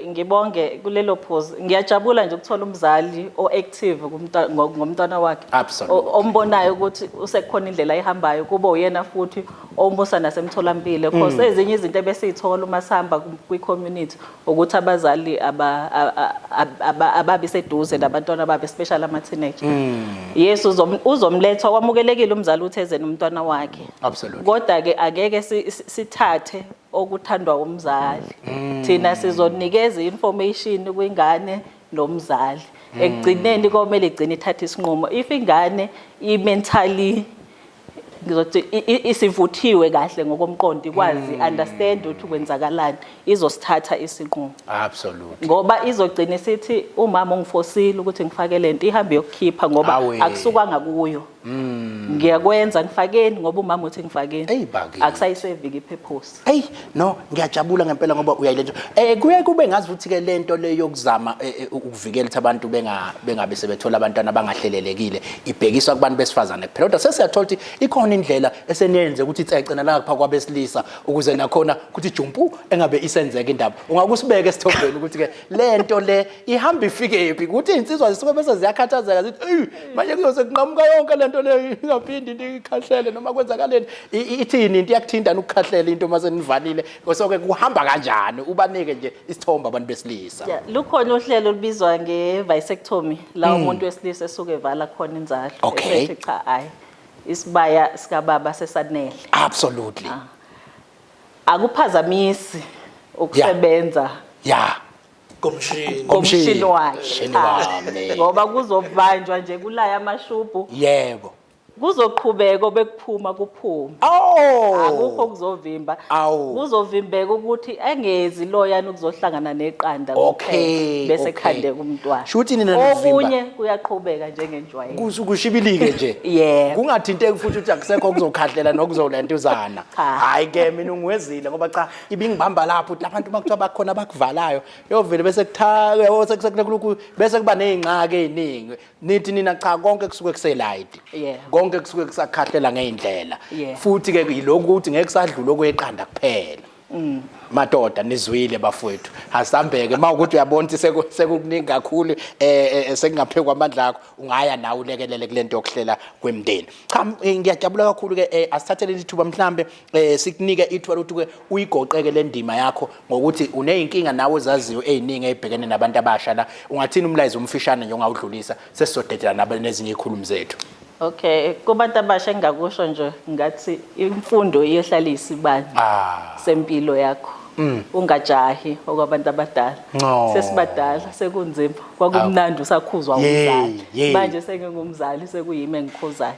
[SPEAKER 3] Ngibonge kulelo phuzu. Ngiyajabula nje ukuthola umzali o-active ngomntwana wakhe. Ombonayo ukuthi usekukhona indlela ayihambayo, kube uyena futhi omusa nasemtholampilo. Because ezinye izinto ebesiyithola uma sihamba kwi-community ukuthi abazali ababi seduze nabantwana babo, especially ama-teenager. Yes, uzomletha, wamukelekile umzali ukuthi eze nomntwana wakhe. Kodwa-ke angeke sithathe okuthandwa umzali. Thina sizonikeza i-information kwingane nomzali. Ekugcineni komele igcine ithathe isinqumo. If ingane i-mentally, ngizothi isivuthiwe kahle ngokomqondo, ikwazi understand ukuthi kwenzakalani, izosithatha isinqumo. Ngoba izogcina isithi umama ungifosile ukuthi ngifake lento, ihambe yokukhipha ngoba
[SPEAKER 1] Awe.
[SPEAKER 3] akusukanga kuyo. Ngiyakwenza, ngifakeni ngoba umama uthi ngifakeni.
[SPEAKER 1] Eyi, bakithi.
[SPEAKER 3] Akusayiseviki ipurpose.
[SPEAKER 1] Hey, no, ngiyajabula ngempela ngoba uyayiletha. Kuye kube ngazi ukuthi ke lento le yokuzama ukuvikela ukuthi abantu bengabe sebethola abantwana abangahlelelekile ibhekiswa kubantu besifazane kuphela. Kodwa sesiyathola ukuthi ikhona indlela eseniyenze ukuthi itsece nalapha kwabesilisa ukuze nakhona ukuthi jumpu engabe isenzeka indaba. Ungakusibeke esithombeni ukuthi ke lento le ihamba ifike phi, ukuthi insizwa zisuke bese ziyakhathazeka zithi ey, manje kuzose kunqamuka yonke lento le, ingaphindi into ikhahlele noma kwenzakaleni. Ithini into iyakuthinta ukukhahlela into mase nivalile, soke kuhamba kanjani? Ubanike nje isithombe abantu besilisa.
[SPEAKER 3] Yeah, lukhona uhlelo olubizwa nge-vasectomy la umuntu wesilisa esuke evala khona inzalo. Esethi cha, hayi, isibaya sikababa sesanele. Akuphazamisi ukusebenza
[SPEAKER 2] Komshini.
[SPEAKER 3] Komshini wakhe.
[SPEAKER 1] Komshini wami.
[SPEAKER 3] Ngoba kuzobanjwa nje kulaya amashubhu. Kuzoqhubeka obekuphuma kuphume. Akukho kuzovimba. Kuzovimbeka ukuthi engezi loyana ukuzohlangana neqanda kuphela, bese khandeka umntwana.
[SPEAKER 1] Shuthi nina nivimba.
[SPEAKER 3] Okunye kuyaqhubeka njengenjwayelo.
[SPEAKER 1] Kushibilike nje.
[SPEAKER 3] Yebo.
[SPEAKER 1] Kungathinteki futhi ukuthi akusekho okuzokhahlela nokuzolentuzana.
[SPEAKER 3] Cha.
[SPEAKER 1] Hayi ke mina ungiwezile ngoba cha, ibingibamba lapho ukuthi labantu makuthiwa bakhona abakuvalayo yovele bese kutha yabo sekukulokhu bese kuba nezingxaki eziningi. Nithi nina cha, konke kusuke kuselight. Konke kusuke kusakhahlela ngeindlela. Futhi ke yilokhu ukuthi ngeke kusadlula okweqanda kuphela. Madoda, nizwile bafowethu, asambeke. Uma ukuthi uyabona ukuthi sekukuningi kakhulu, sekungaphekwa amandla akho, ungaya nawe ulekelele kulento yokuhlela kwemndeni. Cha, ngiyajabula kakhulu ke, asithathele ithuba mhlambe, sikunike ithuba lokuthi ke uyigoqeke le ndima yakho ngokuthi uneyinkinga nawe ozaziyo eziningi ezibhekene nabantu abasha la. Ungathini umlayezo omfishane nje ongawudlulisa sesizodedela nabo nezinye izikhulumi zethu?
[SPEAKER 3] Okay, kubantu abasha engingakusho nje ngathi imfundo iyohlala isibani sempilo yakho. Ungajahi okwabantu abadala.
[SPEAKER 1] No.
[SPEAKER 3] Sesibadala sekunzima. Kwakumnandi usakhuzwa umzali. Manje sengingumzali, sekuyimi engikhuzayo.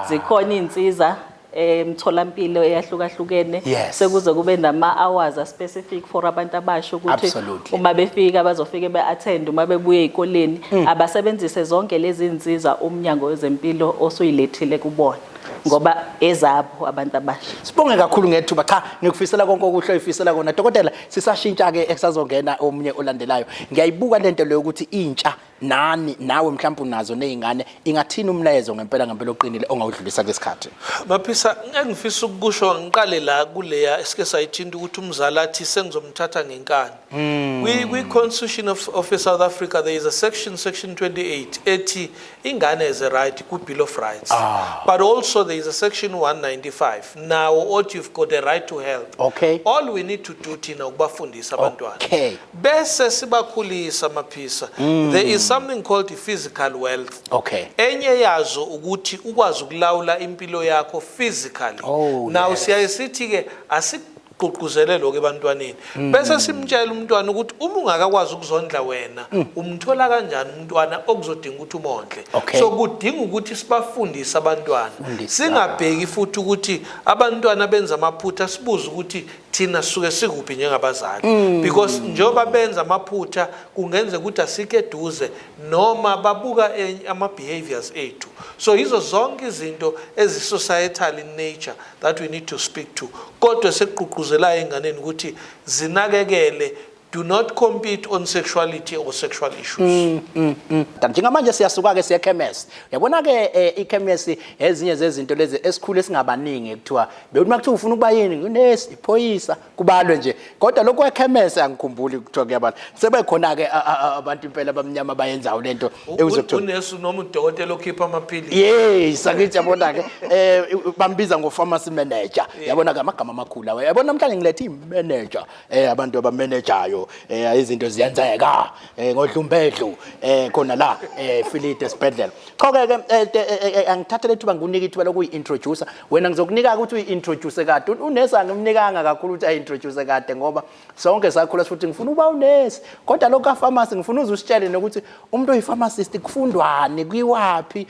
[SPEAKER 3] Zikhona izinsiza emtholampilo eyahlukahlukene. Sekuze kube nama hours a specific for abantu abasha ukuthi uma befika bazofike be-attend, uma bebuye ezikoleni abasebenzise zonke lezi zinsiza umnyango wezempilo osuyilethile kubona, ngoba ezabo abantu abasha.
[SPEAKER 1] Sibonge kakhulu ngethuba. Cha, ngikufisela konke okuhle oyifisela kona. Dokotela, sisashintsha ke esazongena omunye olandelayo. Ngiyayibuka lento leyo ukuthi intsha nani nawe mhlawumbe unazo nezingane, ingathini umlayezo ngempela ngempela oqinile ongawudlulisa kulesikhathi?
[SPEAKER 2] Maphisa, engifisa ukukusho ngiqale la kuleya esike sayithinta ukuthi umzali athi sengizomthatha ngenkani. Kwi Constitution of South Africa there is a section, section 28, ethi ingane has a right ku Bill of Rights. But also there is a section 195 now othi you've got a right to health. All we need to do thina ukubafundisa abantwana. Bese sibakhulisa, Maphisa. There is something called the physical wealth. Enye yazo ukuthi ukwazi ukulawula impilo yakho physically. Now siyaye sithi ke asigqugquzele lokho ebantwaneni. Bese simtshela umntwana ukuthi uma ungakakwazi ukuzondla wena, umthola kanjani umntwana okuzodinga ukuthi umondle. So kudinga ukuthi sibafundise abantwana.
[SPEAKER 1] Fundisa.
[SPEAKER 2] Singabheki futhi ukuthi abantwana benza amaphutha, sibuze ukuthi Thina sisuke sikuphi njengabazali? Because njengoba benza amaphutha, kungenzeka ukuthi asikho eduze noma babuka ama-behaviors ethu. So yizo zonke izinto ezi-societal in nature that we need to speak to, kodwa sekugqugquzelayo ey'nganeni ukuthi zinakekele, do not compete on sexuality or sexual issues.
[SPEAKER 1] Njengamanje siyasuka-ke siye ekhemesi. Uyabona-ke, ikhemesi ezinye zezinto lezi esikhulu esingabaningi, kuthiwa bekuthi uma kuthiwa ufuna ukuba yini, unesi, iphoyisa, kubalwe nje, kodwa lokhu kwekhemesi angikhumbuli kuthiwa kuyabalwa. Sebekhona-ke abantu impela abamnyama abayenzayo lento ekuzokuthiwa
[SPEAKER 2] Unesi noma udokotela okhipha amaphilisi.
[SPEAKER 1] Yes, angithi yabona-ke, bambiza ngo-pharmacy manager. Yabona-ke, amagama amakhulu awa. Yabona, namhlanje ngilethe i-manager, abantu abamanajayo, izinto ziyenzeka ngodlumbedlu khona la Philide esibhedlela. Cha-ke ke, angithathe lethuba ngikunike ithuba lokuyi-introduce wena. Ngizokunika ukuthi uyi-introduce kade unesi, angimnikanga kakhulu ukuthi ayi-introduce kade, ngoba sonke sakhula futhi ngifuna ukuba unesi, kodwa lokhu ka-pharmacy ngifuna uze usitshele nokuthi umuntu oyi-pharmacist kufundwani, kuyiwaphi,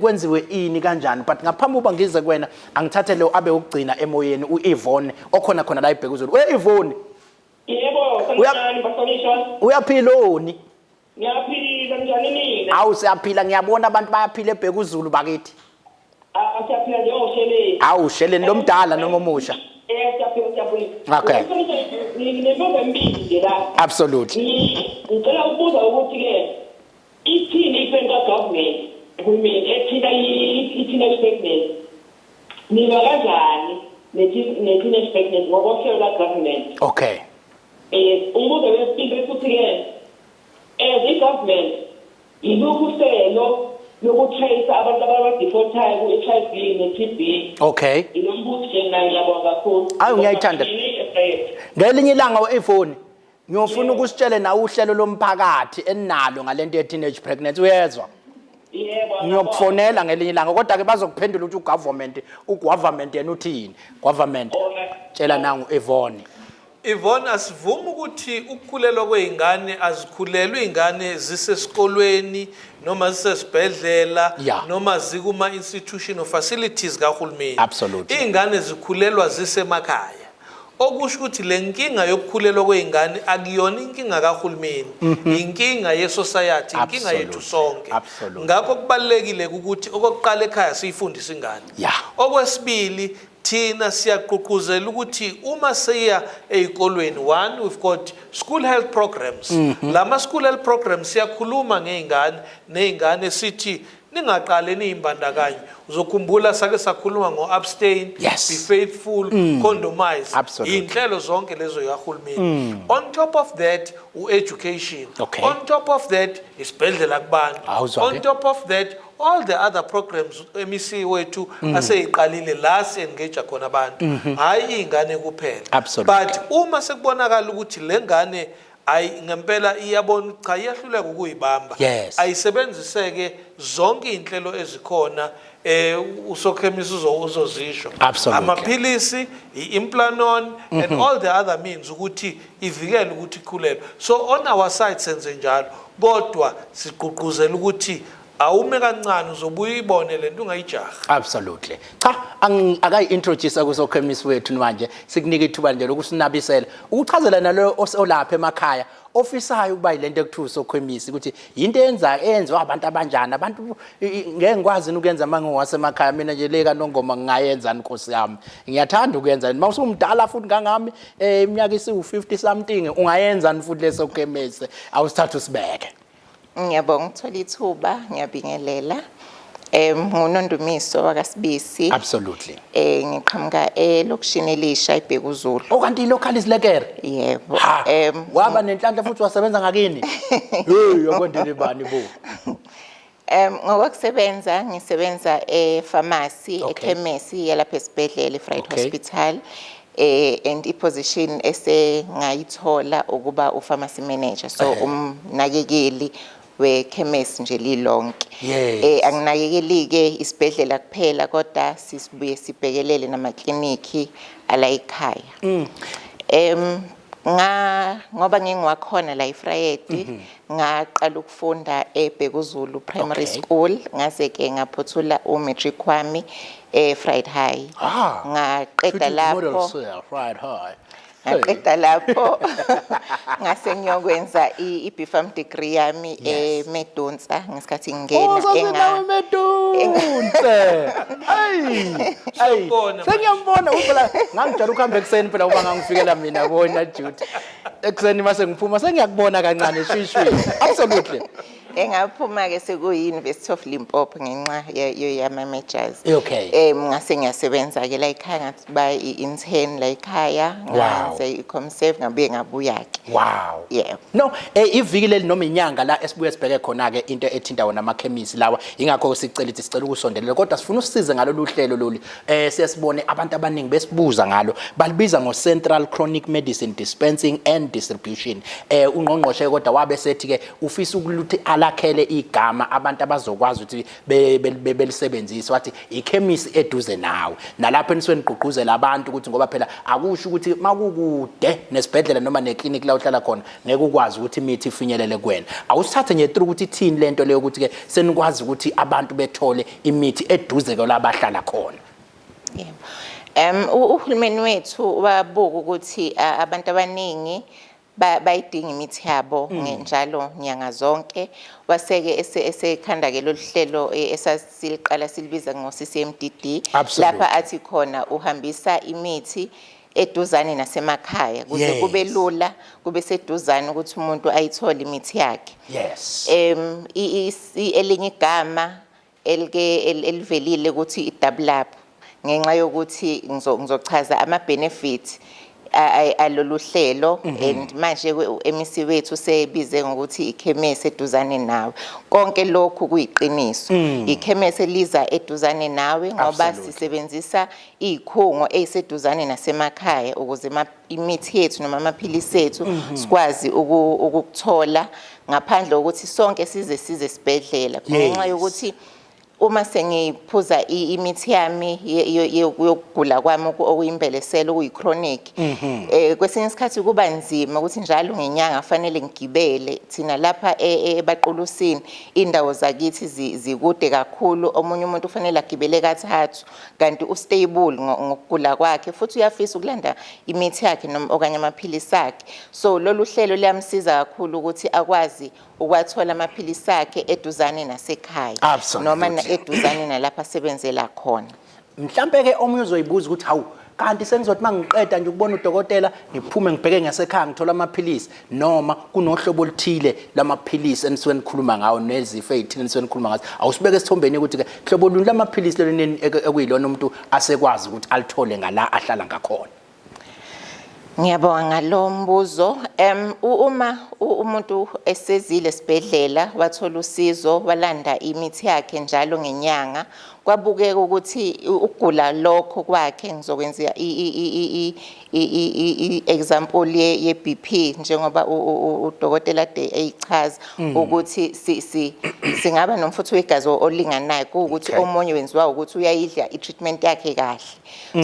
[SPEAKER 1] kwenziwe ini, kanjani. But ngaphambi kokuba ngize kuwena, angithathe lo abe ukugcina emoyeni, u-Yvonne okhona khona la eBhekuzulu. We Yvonne.
[SPEAKER 5] Yebo, sanibonani bahlonishwa.
[SPEAKER 1] Uyaphila oni?
[SPEAKER 5] Ngiyaphila, njani nina?
[SPEAKER 1] Awu, siyaphila, ngiyabona abantu bayaphila eBhekuzulu bakithi.
[SPEAKER 5] Ah, siyaphila njengosheleni.
[SPEAKER 1] Awu, sheleni lomdala noma omusha?
[SPEAKER 5] Eh, siyaphila, siyaphila.
[SPEAKER 1] Okay.
[SPEAKER 5] Nginemibuzo emibili nje la.
[SPEAKER 1] Absolutely.
[SPEAKER 5] Ngicela ukubuza ukuthi-ke ithini i-plan ka-government, uhulumeni, ethinta i-teenage pregnancy? Nilwa kanjani ne-teenage pregnancy ngokohlelo ka-government?
[SPEAKER 1] Okay.
[SPEAKER 5] Umbuzo wesibili futhi-ke, as i-government, yiluphi uhlelo loku-trace abantu abadefaultayo ku-HIV ne-TB?
[SPEAKER 1] Okay.
[SPEAKER 5] Ilombuzo nje nayo, ngiyabonga kakhulu.
[SPEAKER 1] Awu, ngiyayithanda. Ngelinye ilanga u-Yvonne ngiyofuna ukusitshele nawe uhlelo lomphakathi enalo ngalento ye-teenage pregnancy, uyezwa?
[SPEAKER 5] Yebo.
[SPEAKER 1] Ngiyokufonela ngelinye ilanga, kodwa-ke bazokuphendula ukuthi ugovernment yena uthini. Government, tshela nangu Yvonne.
[SPEAKER 2] Yvonne, asivumi ukuthi ukukhulelwa kwey'ngane, azikhulelwe iy'ngane zisesikolweni noma zisesibhedlela noma zikuma-institution or facilities kahulumeni. Iy'ngane zikhulelwa zisemakhaya, okusho ukuthi le nkinga yokukhulelwa kwey'ngane akuyona inkinga kahulumeni, inkinga ye-society, inkinga yethu sonke. Ngakho kubalulekile ukuthi okokuqala ekhaya siyifundise ingane. Okwesibili, thina siyagqugquzela ukuthi uma siya ey'kolweni, one, we've got school health programs. Lama school health programs siyakhuluma ngey'ngane ney'ngane, sithi ningaqale niyimbandakanye. Uzokhumbula sake sakhuluma ngo-abstain, be faithful, condomize. Iy'nhlelo zonke lezo kahulumeni. On top of that, u-education. On top of that, isibhedlela kubantu.
[SPEAKER 1] Awuzwa-ke.
[SPEAKER 2] On top of that, all the other programs MEC wethu aseyiqalile la si-engage khona abantu, hhayi iy'ngane kuphela. But uma sekubonakala ukuthi le ngane ayi ngempela iyabona, cha, iyahluleka ukuyibamba, ayisebenziseke zonke iy'nhlelo ezikhona, usokhemisi uzozisho, amaphilisi, i-implanon and all the other means ukuthi ivikele ukuthi ikhulelwe. So on our side senze njalo, kodwa sigqugquzela ukuthi awume kancane, uzobuye uyibone lento, ungayijaha.
[SPEAKER 1] Absolutely. Cha, akayi-introduce kusokhemisi wethu manje, sikunika ithuba nje lokusinabisela, ukuchazela nalo olapha emakhaya ofisayo ukuba yilento ekuthiwa usokhemisi, ukuthi yinto eyenza eyenziwa abantu abanjani, abantu ngeke ngikwazi ukuyenza uma ngiwasemakhaya mina nje. Le kaNongoma ngingayenza, nkosi yami, ngiyathanda ukuyenza. Uma usumdala futhi ngangami, iminyaka isiwu-50 something, ungayenzani futhi lesokhemisi? Awusithathe usibeke.
[SPEAKER 6] Ngiyabonga ukuthola ithuba, ngiyabingelela. NguNondumiso wakaSibisi. Ngiqhamuka elokishini elisha eBhekuzulu.
[SPEAKER 1] Oh, kanti i-local is lekker.
[SPEAKER 6] Yebo.
[SPEAKER 1] Ha, waba nenhlanhla futhi wasebenza ngakini. Hey, yakwendele bani bo.
[SPEAKER 6] Ngokusebenza ngisebenza e-pharmacy, ekhemesi yalapha esibhedlela eVryheid Hospital. And i-position esengayithola ukuba u-pharmacy manager. So umnakekeli wekhemesi nje lilonke. Anginakekeli ke isibhedlela kuphela, kodwa sisibuye sibhekelele namakliniki ala ekhaya. Nga ngoba ngingiwakhona la eVryheid, ngaqala ukufunda eBhekuzulu Primary School, ngaze ke ngaphothula umatric wami eVryheid High.
[SPEAKER 1] Ah.
[SPEAKER 6] Ngaqeda
[SPEAKER 1] Futhi model
[SPEAKER 6] lapho
[SPEAKER 1] sir, right high.
[SPEAKER 6] Ngaqeda lapho ngase ngiyokwenza i-BPharm degree yami eMedunsa ngesikhathi ngingena.
[SPEAKER 1] Oh, sasinawe Medunse. Ayi. Ayi.
[SPEAKER 2] Siyambona manje.
[SPEAKER 1] Sengiyambona phela, ngangijwayele ukuhamba ekuseni phela uma ngangifikela mina bona duty. Ekuseni mase ngiphuma sengiyakubona kancane shwi shwi. Absolutely.
[SPEAKER 6] Engaphuma ke sekuyi-University of Limpopo ngenxa yama-majors. Ngase ngiyasebenza ke la ekhaya, ngathi ba i-intern la ekhaya. Ngenza i-Comserve, ngabuye ngabuya ke. Yeah.
[SPEAKER 1] No, iviki leli noma inyanga la esibuye sibheke khona ke into ethinta wona amakhemisi lawa. Ingakho sicela ukuthi sicela ukusondelela, kodwa sifuna usisize ngalolu hlelo lolu. Siyasibone abantu abaningi besibuza ngalo. Balibiza ngo Central Chronic Medicine Dispensing and Distribution. Ungqongqoshe kodwa wabe sethi ke ufisa ukuthi alakhele igama abantu abazokwazi ukuthi belisebenzise, wathi ikhemisi eduze nawe. Nalapho enisuke nigqugquzela abantu ukuthi, ngoba phela akusho ukuthi makukude nesibhedlela noma neclinic la uhlala khona ngeke ukwazi ukuthi imithi ifinyelele kuwena. Awusithathe nje through ukuthi ithini lento leyo, ukuthi ke senikwazi ukuthi abantu bethole imithi eduze kwala bahlala khona.
[SPEAKER 6] Yebo. Uhulumeni wethu wabuka ukuthi abantu abaningi bayidinga imithi yabo njalo nyanga zonke, waseke esekhanda ke lolu hlelo esasiliqala silibiza ngo CCMDD, lapha athi khona uhambisa imithi eduzane nasemakhaya kuze kube lula, kube seduzane ukuthi umuntu ayithole imithi yakhe. Elinye igama elike elivelile ukuthi i-double up, ngenxa yokuthi ngizochaza ama benefits alolu hlelo. And manje u-MEC wethu sebize ngokuthi ikhemesi eduzane nawe. Konke lokhu kuyiqiniso, ikhemesi eliza eduzane nawe ngoba sisebenzisa izikhungo eziseduzane nasemakhaya ukuze imithi yethu noma amaphilisi ethu sikwazi ukukuthola ngaphandle kokuthi sonke size esibhedlela, ngenxa yokuthi uma sengiphuza imithi yami yokugula kwami okuyimbeleselo, okuyi-chronic, kwesinye isikhathi kuba nzima ukuthi njalo ngenyanga fanele ngigibele. Thina lapha eBaqulusini indawo zakithi zikude kakhulu. Omunye umuntu ufanele agibele kathathu, kanti ustable ngokugula kwakhe futhi uyafisa ukulanda imithi yakhe noma okanye amaphilisi akhe. So lolu hlelo liyamsiza kakhulu ukuthi akwazi ukwathola amaphilisi akhe eduzane nasekhaya noma eduzane nalapha asebenzela khona.
[SPEAKER 1] Mhlambe ke omunye uzoyibuza ukuthi hawu, kanti sengizothi mangiqeda nje ukubona udokotela ngiphume ngibheke ngasekhaya ngithola amaphilisi, noma kunohlobo oluthile lamaphilisi enisuke nikhuluma ngawo nezifo ezithile enisuke nikhuluma ngazo? Awusibeke esithombeni ukuthi ke hlobo luni lamaphilisi lolu ekuyilona umuntu asekwazi ukuthi alithole ngala ahlala ngakhona.
[SPEAKER 6] Ngiyabonga ngalo mbuzo. Uma umuntu esezile esibhedlela wathola usizo, walanda imithi yakhe njalo ngenyanga, kwabukeka ukuthi ukugula lokho kwakhe, ngizokwenza i-example ye-BP, njengoba udokotela ade eyichaza ukuthi singaba nomfutho wegazi olinganayo, kuwukuthi omunye wenziwa ukuthi uyayidla i-treatment yakhe kahle.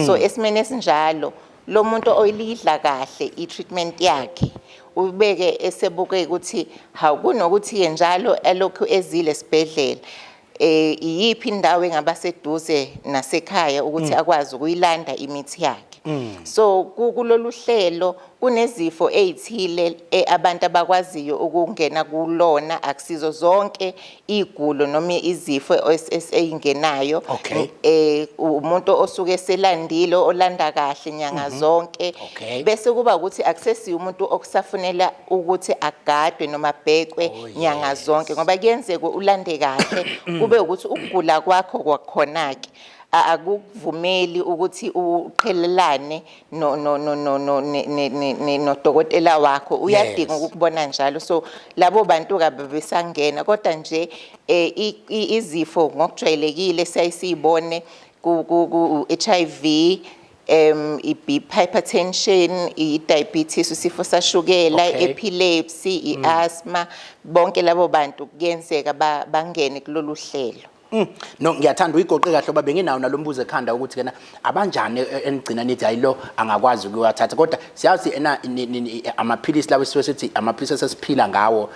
[SPEAKER 6] So esimeni esinjalo, lo muntu oyilidla kahle i-treatment yakhe ubeke esebuke ukuthi hawu, kunokuthi-ke njalo elokhu ezile esibhedlela, iyiphi indawo engaba seduze nasekhaya ukuthi akwazi ukuyilanda imithi yakhe. So kulolu hlelo kunezifo ezithile abantu abakwaziyo ukungena kulona, akusizo zonke igulo noma izifo eyingenayo. Umuntu osuke selandile, olanda kahle nyanga zonke, bese kuba ukuthi akusesiyo umuntu okusafunela ukuthi agadwe noma abhekwe nyanga zonke, ngoba kuyenzeka ulande kahle kube ukuthi ukugula kwakho kwakhona ke akukuvumeli ukuthi uqhelelane no no no no no ne- ne- ne- ne- nodokotela wakho, uyadinga ukukubona njalo. So labo bantu kabe besangena, kodwa nje izifo ngokujwayelekile siyayisibone ku HIV, i-BP, hypertension, i-diabetes, isifo sashukela, epilepsy, i-asthma. Bonke labo bantu kuyenzeka bangene kulolu hlelo.
[SPEAKER 1] No, ngiyathanda uyigoqe kahle ngoba benginawo nalombuzo ekhanda ukuthi kena abanjani enigcina nithi hayi, lo angakwazi ukuwathatha, kodwa siyazi ena amaphilisi lawo esisuke sithi amaphilisi esesiphila ngawo,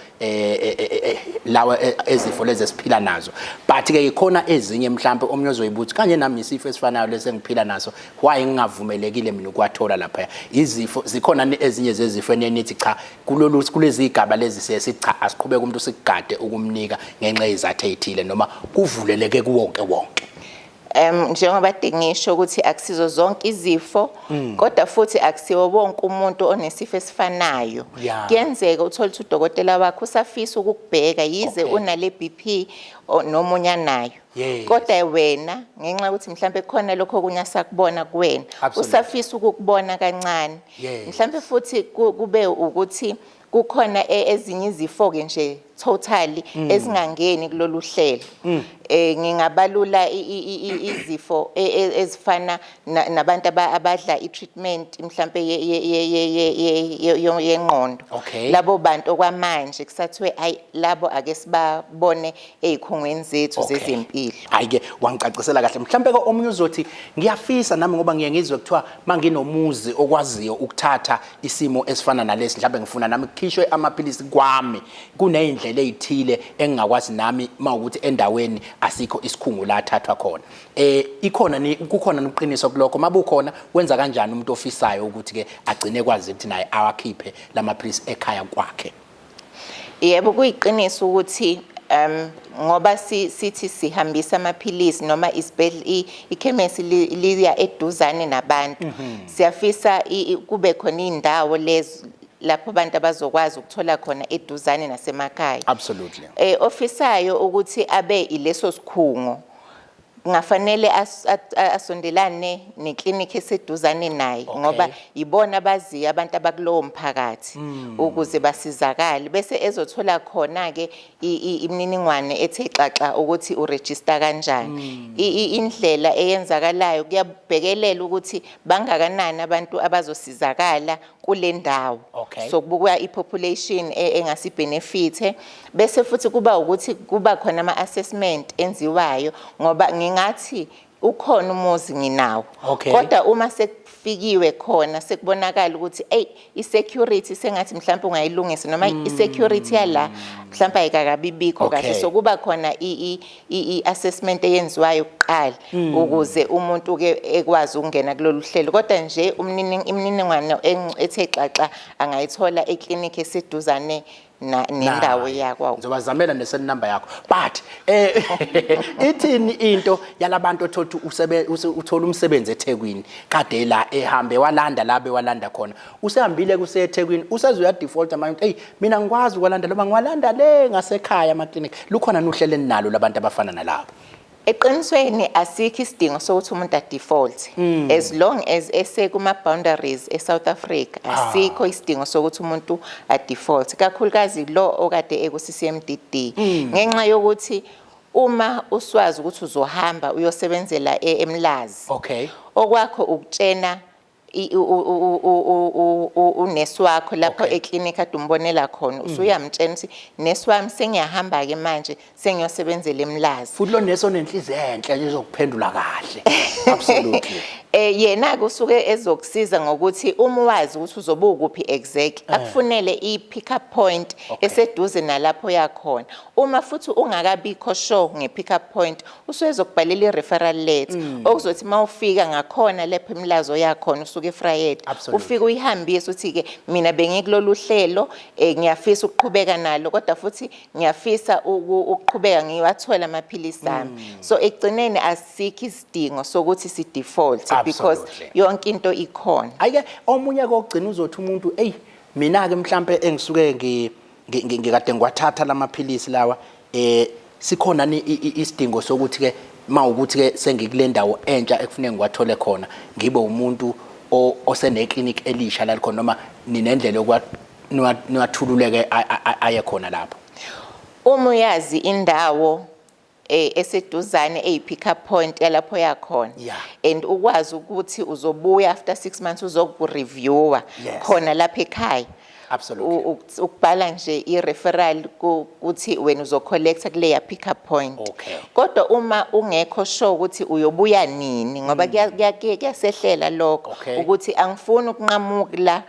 [SPEAKER 1] lawa ezifo lezi esiphila nazo, but ke ikhona ezinye mhlambe omunye ozoyibuthi kanye nami isifo esifanayo lesi engiphila naso, why ngingavumelekile mina ukuwathola lapha? Izifo zikhona ezinye zezifo enithi cha, kulolu kulezi igaba lezi siye sithi cha, asiqhubeke umuntu sikugade ukumnika ngenxa yezathu ezithile, noma kuvuleleke kuwonke wonke?
[SPEAKER 6] Njengoba kade ngisho ukuthi akusizo zonke izifo, kodwa futhi akusiwo wonke umuntu onesifo esifanayo. Kuyenzeka uthole ukuthi udokotela wakho usafisa ukukubheka yize unale BP nomunye anayo. Kodwa wena ngenxa yokuthi mhlambe khona lokho okunye asakubona kuwena, usafisa ukukubona kancane. Mhlambe futhi kube ukuthi kukhona ezinye izifo ke nje totally ezingangeni kulolu hlelo. Ngingabalula izifo ezifana nabantu abadla i-treatment mhlambe yengqondo. Labo bantu okwamanje kusathiwe ayi, labo ake sibabone ey'khungweni zethu zezempilo.
[SPEAKER 1] Hayi ke, wangicacisela kahle. Mhlambe ke omunye uzothi ngiyafisa nami, ngoba ngiye ngizwe kuthiwa manginomuzi okwaziyo ukuthatha isimo esifana nalesi, mhlambe ngifuna nami kukhishwe amaphilisi kwami, kuney'ndlela ey'thile engingakwazi nami mawukuthi endaweni asikho isikhungo la athathwa khona. Ikhona ni kukhona noqiniso kulokho? Mabukhona, wenza kanjani umuntu ofisayo ukuthi ke agcine kwazi ukuthi naye awakhiphe lamaphilisi ekhaya kwakhe?
[SPEAKER 6] Yebo, kuyiqiniso ukuthi ngoba sithi sihambisa amaphilisi noma isibhedlela, ikhemesi liya eduzane nabantu. Siyafisa kube khona indawo lezo lapho abantu abazokwazi ukuthola khona eduzane nasemakhaya. Ofisayo ukuthi abe ileso sikhungo kungafanele asondelane neklinikhi eseduzane naye, ngoba yibona abaziyo abantu abakulowo mphakathi ukuze basizakale, bese ezothola khona-ke imininingwane ethe xaxa ukuthi urejista kanjani. Indlela eyenzakalayo kuyabhekelela ukuthi bangakanani abantu abazosizakala kule ndawo. So kubukwa i-population engasibhenefithe, bese futhi kuba ukuthi kuba khona ama-assessment enziwayo, ngoba ngingathi ukhona umuzi nginawo, kodwa uma sekufikiwe khona sekubonakala ukuthi ey, i-security sengathi mhlawumbe ungayilungisa, noma i-security yala mhlawumbe ayikakabibikho kahle. So kuba khona i-assessment eyenziwayo kuqala ukuze umuntu ke ekwazi ukungena kulolu hlelo. Kodwa nje imininingwane ethe xaxa angayithola eklinikhi eseduzane nendawo
[SPEAKER 1] Naye.
[SPEAKER 6] yakwawo.
[SPEAKER 1] Ngizobazamela ne-cell number yakho, but ithini into yalabantu othola ukuthi uthola umsebenzi eThekwini, kade la ehambe walanda la bewalanda khona, usehambile kuseThekwini, useze uya default manje, hey, mina ngikwazi ukwalanda noma ngiwalanda le ngasekhaya ama-clinic? Lukhona nuhlelo enalo labantu abafana nalabo?
[SPEAKER 6] Eqinisweni asikho isidingo sokuthi umuntu adefault as long as esekuma boundaries eSouth Africa. Asikho isidingo sokuthi umuntu adefault, kakhulukazi lo okade eku CCMDD, ngenxa yokuthi uma uswazi ukuthi uzohamba uyosebenzela eMlazi, okwakho ukutshena unesi wakho lapho eklinikhi ade umbonela khona, usuyamtshena ukuthi nesi wami, sengiyahamba-ke manje, sengiyosebenzela eMlazi.
[SPEAKER 1] Futhi lo nesi onenhliziyo enhle nje uzokuphendula kahle, absolutely.
[SPEAKER 6] Yena ke usuke ezokusiza ngokuthi uma wazi ukuthi uzobe ukuphi exactly, akufunele i-pick up point eseduze nalapho yakhona. Uma futhi ungakabikho sure nge-pick up point, usuke ezokubhalela i-referral letter okuzothi mawufika ngakhona lapho eMlazi yakhona, usuke eVryheid, ufike uyihambise uthi ke mina bengikulolu hlelo, ngiyafisa ukuqhubeka nalo, kodwa futhi ngiyafisa ukuqhubeka ngiwathola amaphilisi ami. So ekugcineni asikho isidingo sokuthi si default because yonke into ikhona.
[SPEAKER 1] Ayike, omunye kokugcina uzothi umuntu, ey, mina ke mhlambe engisuke ngikade ngiwathatha lamaphilisi lawa, sikhona ni isidingo sokuthi ke mawukuthi ke sengikule ndawo entsha ekufuneka ngiwathole khona, ngibe umuntu osene clinic elisha la likhona, noma ninendlela yokuwa niwathululeke aye khona lapho?
[SPEAKER 6] Uma uyazi indawo eseduzane eyi-pick up point yalapho yakhona and ukwazi ukuthi uzobuya after 6 months uzokureviewa khona lapha ekhaya.
[SPEAKER 1] Absolutely.
[SPEAKER 6] Ukubhala nje i-referral ukuthi wena uzocollecta kuleya pick up point. Kodwa uma ungekho sure ukuthi uyobuya nini, ngoba kuyasehlela lokho ukuthi angifuni ukunqamukla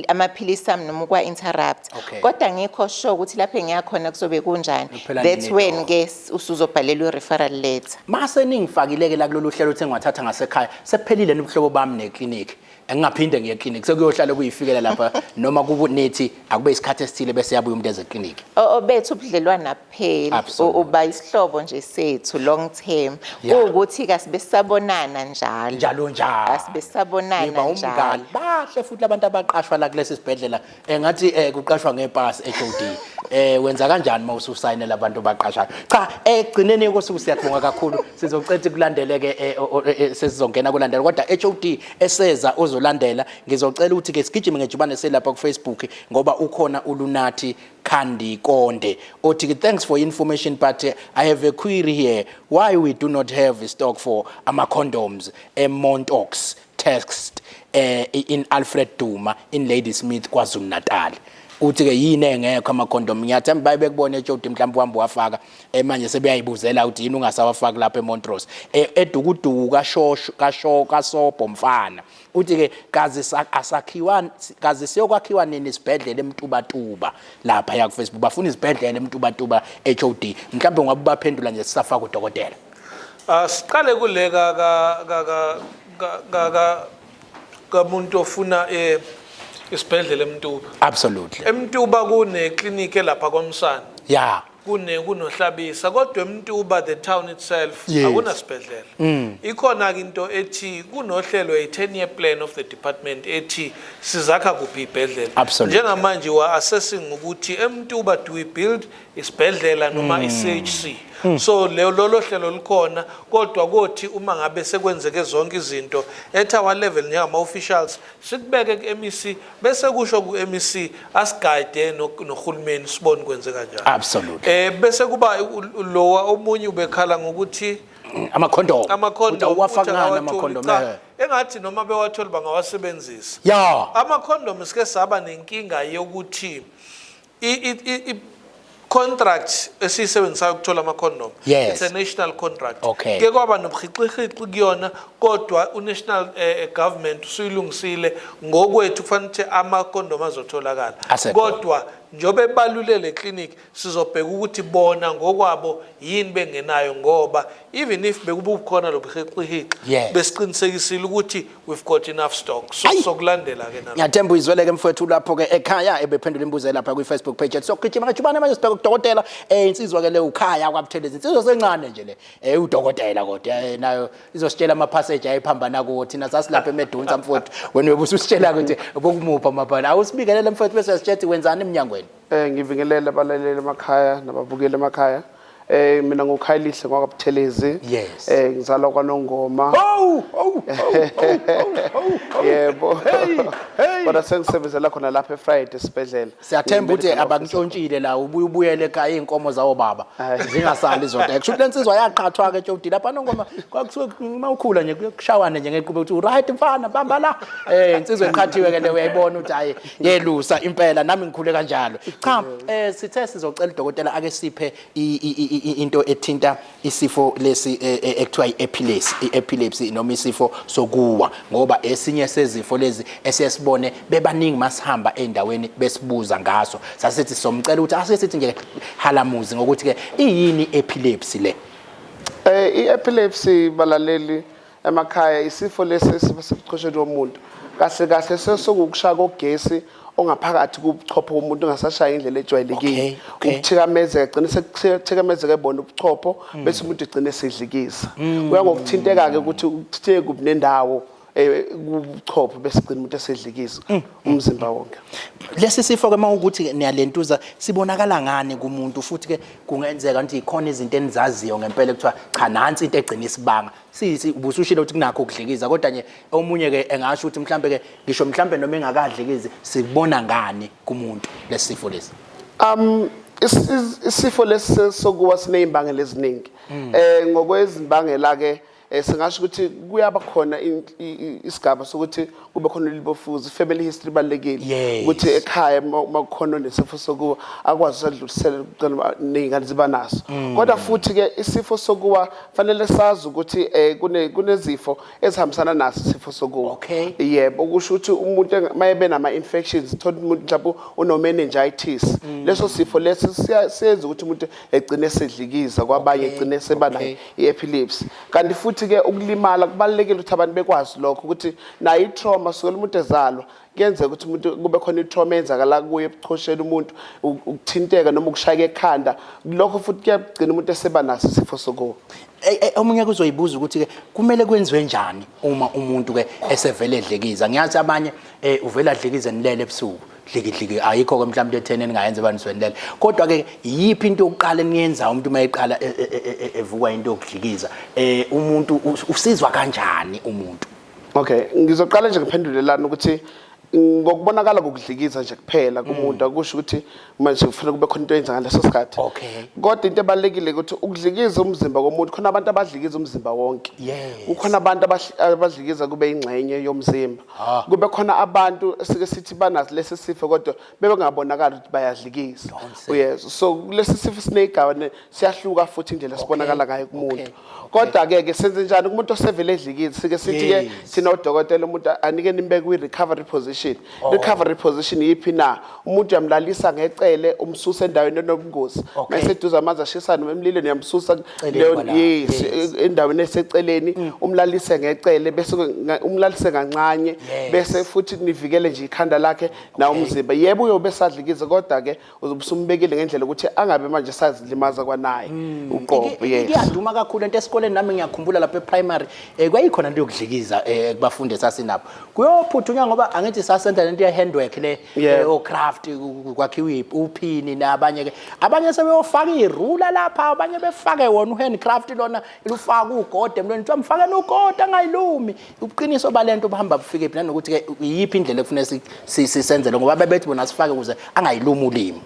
[SPEAKER 6] amaphilisi ami noma ukwa-interrupt, kodwa ngikho sure ukuthi lapho engiyakhona kuzobe kunjani.
[SPEAKER 1] Kuphela
[SPEAKER 6] That's
[SPEAKER 1] nini
[SPEAKER 6] when
[SPEAKER 1] lo?
[SPEAKER 6] ke usuzobhalelwa i-referral letter.
[SPEAKER 1] Mase ningifakile-ke la kulolu hlelo ukuthi engiwathatha ngasekhaya, sekuphelile nobuhlobo bami neklinikhi, engingaphinde ngiye eklinikhi, sekuyohlala kuyifikela lapha, noma kunethi akube isikhathi esithile bese yabuya umuntu eze eklinikhi?
[SPEAKER 6] Obethu ubudlelwane abupheli. Uba isihlobo nje sethu long term. Kuwukuthi ke asibe sisabonana njalo.
[SPEAKER 1] Njalo njalo.
[SPEAKER 6] Asibe sisabonana
[SPEAKER 1] Niba
[SPEAKER 6] njalo.
[SPEAKER 1] umngani. Bahle futhi labantu abaqashwa la kulesi sibhedlela, engathi kuqashwa ngepasi HOD. Wenza kanjani uma ususayinela abantu abaqashayo? Cha, ekugcineni kosuku siyabonga kakhulu. Sizocela kulandeleke, sesizongena kulandela, kodwa HOD eseza ozolandela, ngizocela ukuthi ke sigijime ngejubane selapha ku Facebook, ngoba ukhona uLunathi Khandikonde othi ke, "Thanks for information, but I have a query here: why we do not have a stock for ama condoms eMontox test in Alfred Duma in Ladysmith, KwaZulu Natal?" Uthi ke yini engekho ama condom? Ngiyathemba baye bekubone eJodi, mhlawumbe uhamba wafaka, manje sebeyayibuzela ukuthi yini ungasawafaki lapha eMontrose. Edukuduku kaShosho kasho kaSobho mfana uthi ke kazi asakhiwa, kazi siyokwakhiwa nini isibhedlela eMtubatuba? Lapha ya ku Facebook bafuna isibhedlela eMtubatuba. HOD, mhlawumbe ungabe baphendula nje sisafaka udokotela.
[SPEAKER 2] Siqale kule ka ka ka ka ka ka kamuntu ofuna isibhedlela eMtuba. EMtuba kune clinic elapha kwaMsana. Kunohlabisa, kodwa eMtuba the town itself akunasibhedlela. Ikhona ke into ethi kunohlelo, a 10 year plan of the department ethi sizakha kuphi ibhedlela. Njengamanje we are assessing ukuthi eMtuba do we build isibhedlela noma i-CHC. So lolo hlelo lukhona, kodwa kothi uma ngabe sekwenzeke zonke izinto at our level njengama officials, sikubeke ku-MEC, bese kusho ku-MEC asiguide nohulumeni, sibone kwenze kanjani. Bese kuba lowa omunye ubekhala ngokuthi
[SPEAKER 1] Amakhondom.
[SPEAKER 2] Amakhondom.
[SPEAKER 1] Uwafaka ngani
[SPEAKER 2] Uthi
[SPEAKER 1] amakhondom?
[SPEAKER 2] akawatholi. Cha, engathi noma bewatholi bangawasebenzisa. Amakhondom, sike saba nenkinga yokuthi i-contract esiyisebenzisayo ukuthola amakhondom, it's a national contract. Ke kwaba nobuhixihixi kuyona, kodwa u-national government usuyilungisile. Ngokwethu kufanele ukuthi amakhondom azotholakala.
[SPEAKER 1] Asekhona.
[SPEAKER 2] Kodwa njengoba ebalule le clinic, sizobheka ukuthi bona ngokwabo yini bengenayo, ngoba even if bekubukhona lo buhixihixi, besiqinisekisile ukuthi we've got enough stock, so
[SPEAKER 1] Ayi.
[SPEAKER 2] sokulandela ke nalokho.
[SPEAKER 1] Ngiyathemba uyizwele-ke mfowethu lapho-ke ekhaya ebephendula imibuzo lapha kwi-Facebook page yethu. Sokugijima ngejubane manje sibheke kudokotela. Insizwa-ke le ukhaya kwaButhelezi, insizwa sencane nje le, udokotela, kodwa nayo izositshela ama-passage ayiphambana kuwo. Thina sasilapha eMedunsa mfowethu, wena uyobe ususitshela ukuthi bokumupha amabhala. Awusibikelele mfowethu, bese uyasitshela ukuthi wenzani emnyangweni.
[SPEAKER 7] Ngibingelele abalaleli emakhaya nababukeli emakhaya. Mina nguKhayelihle ngwakaButhelezi. Ngizalwa kwaNongoma.
[SPEAKER 1] Oh, oh, oh, oh, oh, oh.
[SPEAKER 7] Yebo.
[SPEAKER 1] Hey, hey.
[SPEAKER 7] Kodwa sengisebenzela khona lapha eVryheid esibhedlela.
[SPEAKER 1] Siyathemba ukuthi
[SPEAKER 7] Ngiyi-medical officer.
[SPEAKER 1] abakuntshontshile la, ubuye ubuyele ekhaya iy'nkomo zawo baba
[SPEAKER 7] Hhayi.
[SPEAKER 1] zingasali zodwa. Kusho ukuthi le nsizwa yaqhathwa-ke etshodi lapha Nongoma, kwakusuke uma ukhula nje kushawane nje ngeqube ukuthi right mfana, bamba la. Insizwa eqhathiwe-ke le, uyayibona ukuthi hhayi, yelusa impela, nami ngikhule kanjalo. Cha, sithe sizocela udokotela ake siphe into ethinta isifo lesi ekuthiwa i-epilepsy, i-epilepsy noma isifo sokuwa, ngoba esinye sezifo lezi esiyesibone bebaningi masihamba endaweni besibuza ngaso. Sasithi somcela ukuthi asesithi nje halamuzi ngokuthi ke iyini epilepsy le.
[SPEAKER 7] I-epilepsy, balaleli emakhaya, isifo lesi esiba sebuchosheni womuntu. Kahle kahle sesokukushaya kogesi ongaphakathi kubuchopho womuntu, ongasashaya indlela ejwayelekile. Ukuthikamezeka, gcina sekuthikamezeka ebona ubuchopho, bese umuntu egcine esedlikisa. Kuya ngokuthinteka ke ukuthi uthinteke kuphi nendawo kubuchopho, bese gcina umuntu esedlikisa umzimba wonke.
[SPEAKER 1] Lesi sifo ke, mawukuthi niyalentuza, sibonakala ngani kumuntu? Futhi ke kungenzeka ukuthi ikhona izinto enizaziyo ngempela kuthiwa cha, nansi into egcina isibanga sisi? Ubusushilo ukuthi kunakho ukudlikiza, kodwa nje omunye ke engasho ukuthi mhlambe ke ngisho mhlambe noma engakadlikizi, sikubona ngani kumuntu lesi sifo lesi?
[SPEAKER 7] Isifo lesi sokuwa sinezimbangela eziningi. Ngokwezimbangela ke Singasho ukuthi kuyaba khona isigaba sokuthi kube khona ulibofuzi, family history ibalulekile ukuthi ekhaya uma kukhona onesifo sokuwa akwazi usadlulisela ney'ngane ziba naso. Kodwa futhi-ke isifo sokuwa fanele sazi ukuthi kunezifo ezihambisana naso isifo sokuwa. Yebo, kusho ukuthi umuntu uma ebe nama-infections, thola umuntu mhlawumbe uno-meningitis, leso sifo leso siyenza ukuthi umuntu egcine esedlikiza kwabanye, egcine seba nayo i-epilepsy. Kanti futhi-ke ukulimala kubalulekile ukuthi abantu bekwazi lokho, ukuthi nayo i-trauma sukela umuntu ezalwa, kuyenzeka ukuthi umuntu kube khona i-trauma eyenzakala kuye ebuchosheni umuntu, ukuthinteka noma ukushayeka ekhanda, lokho futhi kuyagcina umuntu eseba naso isifo sokuwa.
[SPEAKER 1] Omunye kuzoyibuza ukuthi-ke kumele kwenziwe njani uma umuntu-ke esevele edlikiza. Ngiyazi abanye uvele adlikize nilele ebusuku, dlikidliki, ayikho-ke mhlawumbe into etheni eningayenza abantu nilele. Kodwa-ke yiphi into yokuqala eniyenzayo umuntu uma eqala evukwa into yokudlikiza? Umuntu usizwa kanjani umuntu?
[SPEAKER 7] Okay, ngizoqala nje ngiphendule lana ukuthi ngokubonakala kokudlikiza nje kuphela kumuntu akusho ukuthi manje kufanele kube khona into eyenza ngaleso sikhathi. Kodwa into ebalulekile ukuthi ukudlikiza umzimba komuntu, khona abantu abadlikiza umzimba wonke. Kukhona abantu abadlikiza kube ingxenye yomzimba. Kube khona abantu esike sithi banaso lesi sifo kodwa bebengabonakali ukuthi bayadlikiza.
[SPEAKER 1] Don't say.
[SPEAKER 7] Uyezwa? So lesi sifo sineyigaba siyahluka futhi indlela esibonakala ngayo kumuntu. Kodwa ke ke senze njani kumuntu osevele edlikiza? Sike sithi ke thina odokotela umuntu anike nimbeke kwi recovery position. Recovery position yiphi na? Umuntu uyamlalisa ngecele, umsusa endaweni enobungozi. Mase eduze amanzi ashisayo noma emlilweni uyamsusa
[SPEAKER 1] Eceleni
[SPEAKER 7] leyo,
[SPEAKER 1] kwala.
[SPEAKER 7] yes, endaweni eseceleni, umlalise ngecele, bese umlalise kancane, bese futhi nivikele nje ikhanda lakhe na umzimba. Yebo, uyobe sadlikiza, kodwa ke uzobe usumbekile ngendlela ukuthi angabe manje sazilimaza kwanaye uqobo.
[SPEAKER 1] Iyaduma kakhulu into esikoleni, nami ngiyakhumbula lapha e-primary, kwayikhona into yokudlikiza kubafundi esasinabo. Kuyophuthunywa ngoba angithi sasenza lento ye-handwork le, o-craft, kwakhiwa uphini nabanye ke. Abanye sebeyofaka irula lapha, abanye befake wona u-handcraft lona, lufaka ugode emlonyeni, kuthiwa mfakeni ugode angayilumi. Ubuqiniso balento buhamba bufike phi, nanokuthi ke iyiphi indlela ekufanele sisenzele, ngoba bebethi bona sifake ukuze angayilumi ulimi.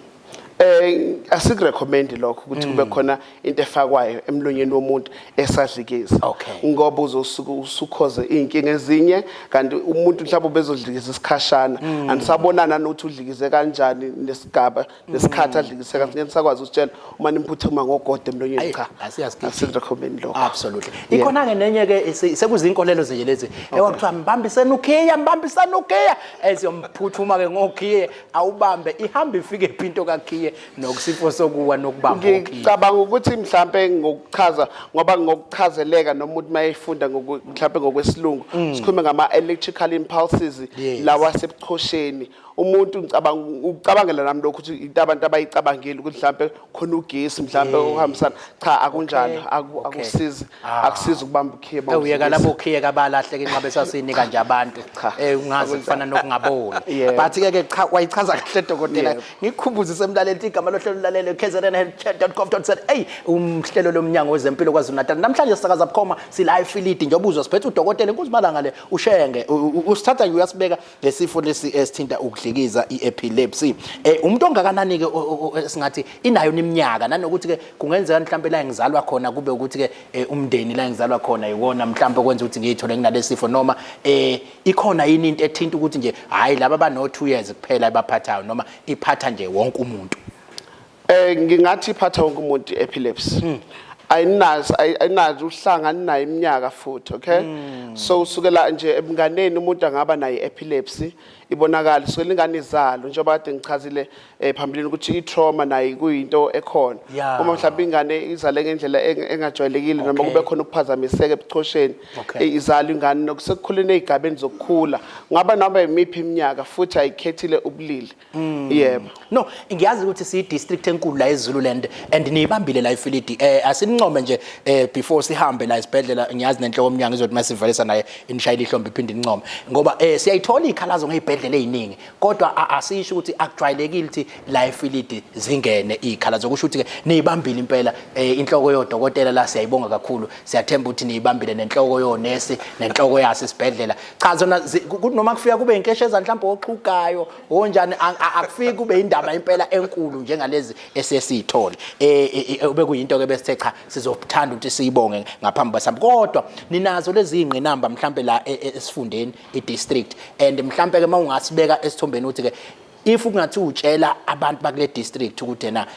[SPEAKER 7] Asikurecommend lokho ukuthi kube khona into efakwayo emlonyeni womuntu esadlikiza. Ngoba uzosuka usukhoze inkinga ezinye, kanti umuntu mhlawumbe ubezodlikiza isikhashana. Anisabonana nokuthi udlikize kanjani nesigaba nesikhathi adlikise kanjani, ngeke nisakwazi ukutshela uma nimphuthuma ngogode emlonyeni.
[SPEAKER 1] Ayi,
[SPEAKER 7] Cha.
[SPEAKER 1] asiyasigijima.
[SPEAKER 7] Asikurecommend lokho.
[SPEAKER 1] Absolutely. Ikhona ke nenye ke sekuzinkolelo nje lezi. Ekwakuthiwa mbambiseni ukhiya, mbambiseni ukhiya, eziyomphuthuma ke ngokhiye, awubambe ihambe ifike phi into kakhiye nokusifo sokuwa nokubamba okhiye.
[SPEAKER 7] Ngicabanga ukuthi mhlambe ngokuchaza, ngoba ngokuchazeleka nomuntu mayefunda mhlambe ngokwesilungu, sikhulume ngama electrical impulses lawa asebuchosheni. Umuntu ngicabanga ukucabangela nami lokho ukuthi into abantu abayicabangile ukuthi mhlambe khona ugesi mhlambe uhambisana, cha, akunjalo. Akusizi. Akusizi ukubamba ukhiye
[SPEAKER 1] Uyeka
[SPEAKER 7] mawudlulisa.
[SPEAKER 1] Labo okhiye kabalahleke inqabe sasinika nje abantu.
[SPEAKER 7] Cha.
[SPEAKER 1] Ungazi
[SPEAKER 7] Akunjalo.
[SPEAKER 1] kufana nokungaboni. But ke ke cha, wayichaza kahle dokotela. Ngikukhumbuze semlaleli igama lohlelo lalele kznhealthcare.gov.za. Umhlelo lomnyango wezempilo KwaZulu Natal. Namhlanje sisakaza bukhoma sila eFilidi, njengoba uzwa siphethe udokotela Nkunzimalanga le uShenge. Usithatha nje uyasibeka ngesifo lesi esithinta ukudlikiza i-epilepsy. Umuntu ongakanani ke esingathi inayo neminyaka, nanokuthi ke kungenzeka mhlambe la engizalwa khona kube ukuthi ke umndeni la engizalwa khona iwona mhlambe okwenza ukuthi ngiyithole nginalesifo, noma ikhona yini into ethinta ukuthi nje hayi laba bano 2 years kuphela ebaphathayo, noma iphatha nje wonke umuntu?
[SPEAKER 7] Ngingathi iphatha wonke umuntu epilepsy. Ayinazo uhlanga, nayo iminyaka futhi, okay? So usukela nje ebunganeni umuntu angaba nayo epilepsy ibonakala sukela ingane izalo, njengoba kade ngichazile phambilini ukuthi i-trauma nayo kuyinto ekhona. Uma mhlawumbe ingane izale ngendlela engajwayelekile noma kube khona ukuphazamiseka ebuchosheni, izalo ingane nokusekukhuleni ey'gabeni zokukhula, ngaba noma imiphi iminyaka, futhi ayikhethile ubulili. Yebo.
[SPEAKER 1] No, ngiyazi ukuthi siyi district enkulu la eZululand and niyibambile la eFilidi. Asinincome nje before sihambe la esibhedlela, ngiyazi nenhloko omnyango izothi masivalisa naye inishayile ihlombe iphinde income. Ngoba siyayithola ikhalazo ngezibhedlela. Ey'bhedlela ey'ningi, kodwa asisho ukuthi akujwayelekile ukuthi la eFilidi zingene iy'khala zokusho ukuthi-ke niyibambile impela inhloko yodokotela la, siyayibonga kakhulu, siyathemba ukuthi niyibambile nenhloko yonesi nenhloko yaso esibhedlela. Cha zona noma kufika kube inkesheza mhlawumbe oxhugayo onjani, akufiki kube indaba impela enkulu njengalezi esesiyithole. Bekuyinto ke besithe cha sizothanda ukuthi siyibonge ngaphambi kwesami. Kodwa ninazo lezi ingqinamba mhlambe la esifundeni i-district, and mhlambe ke mawungasibeka esithombeni ukuthi ke if kungathi utshela abantu bakule district ukuthi na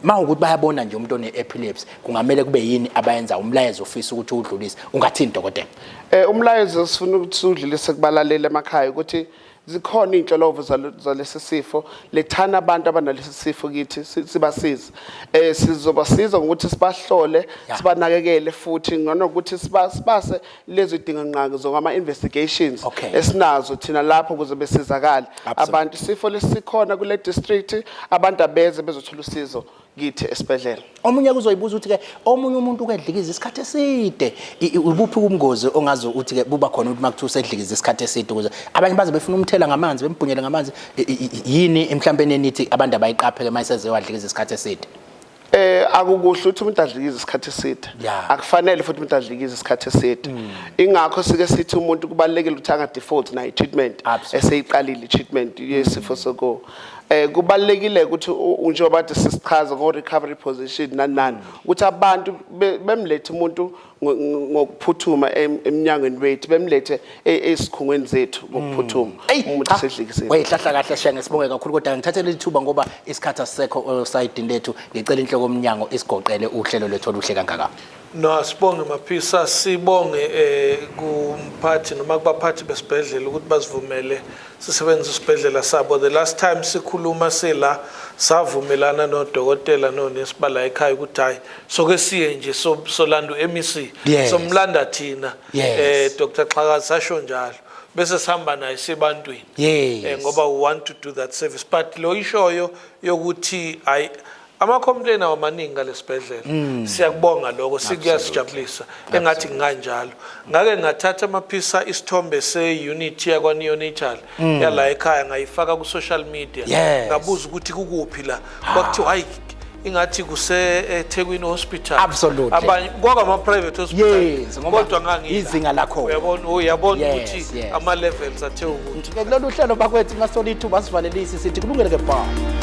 [SPEAKER 1] mawukuthi bayabona nje umuntu one epilepsy kungamele kube yini abayenza, umlayezo ofisa ukuthi udlulise ungathini dokotela?
[SPEAKER 7] Umlayezo sifuna ukuthi udlulise kubalaleli emakhaya ukuthi zikhona iy'nhlolovo zalesi sifo, lethana abantu abanalesi sifo kithi sibasize. Sizobasiza ngokuthi sibahlole, sibanakekele futhi nokuthi sibase lezi dingangqangi zokama-investigations esinazo thina lapho ukuze besizakale. Abantu isifo lesikhona kule district, abantu abeze bezothola usizo kithi esibhedlela.
[SPEAKER 1] Omunye kuzoyibuza ukuthi ke omunye umuntu ukedlikiza isikhathi eside, ubuphi ubungozi ongazi ukuthi ke buba khona ukuthi makuthiwa usedlikiza isikhathi eside, ukuze abanye baze befuna umthela ngamanzi, bembhunyele ngamanzi, yini mhlawumbe nenithi abantu abayiqaphe ke mayiseze wadlikiza isikhathi eside?
[SPEAKER 7] Akukuhle ukuthi umuntu adlikize isikhathi eside. Akufanele futhi umuntu adlikize isikhathi eside. Ingakho sike sithi umuntu kubalulekile ukuthi anga default nayo treatment eseyiqalile treatment yesifo soko. Kubalulekile ukuthi njengoba kade sisichaza ngo recovery position nani nani ukuthi abantu bemlethe umuntu ngokuphuthuma eminyangweni wethu, bemlethe esikhungweni zethu ngokuphuthuma umuntu esedlikisile.
[SPEAKER 1] Wayihlahla kahle Shenge, sibonge kakhulu, kodwa ngithathe leli thuba ngoba isikhathi asisekho osayidini lethu, ngicela inhloko yomnyango isigoqele uhlelo lwethu oluhle kangaka.
[SPEAKER 2] No, sibonge Maphisa, sibonge kumphathi noma kubaphathi besibhedlela ukuthi basivumele sisebenzise isibhedlela sabo. The last time sikhuluma sila savumelana nodokotela nonesi bala ekhaya ukuthi hayi soke siye nje solanda u-MEC, somlanda thina. Dr Xhakaza sasho njalo bese sihamba naye sebantwini. Ngoba we want to do that service, but lo ishoyo yokuthi hayi ama complain awamaningi ngalesibhedlela. Siyakubonga lokho, sikuyasijabulisa engathi kunganjalo. Ngake ngathatha Maphisa isithombe se unit yakwa neonatal yala ekhaya ngayifaka ku social media, ngabuza ukuthi kukuphi la, kwakuthiwa hayi ingathi kuse eThekwini Hospital. Abanye kwakama private hospital, kodwa ngangila
[SPEAKER 1] izinga lakho.
[SPEAKER 2] Uyabona ukuthi ama levels athe ukuthi
[SPEAKER 1] kulolu hlelo bakwethu masithola ithuba sivalelise sithi kulungele ke bye.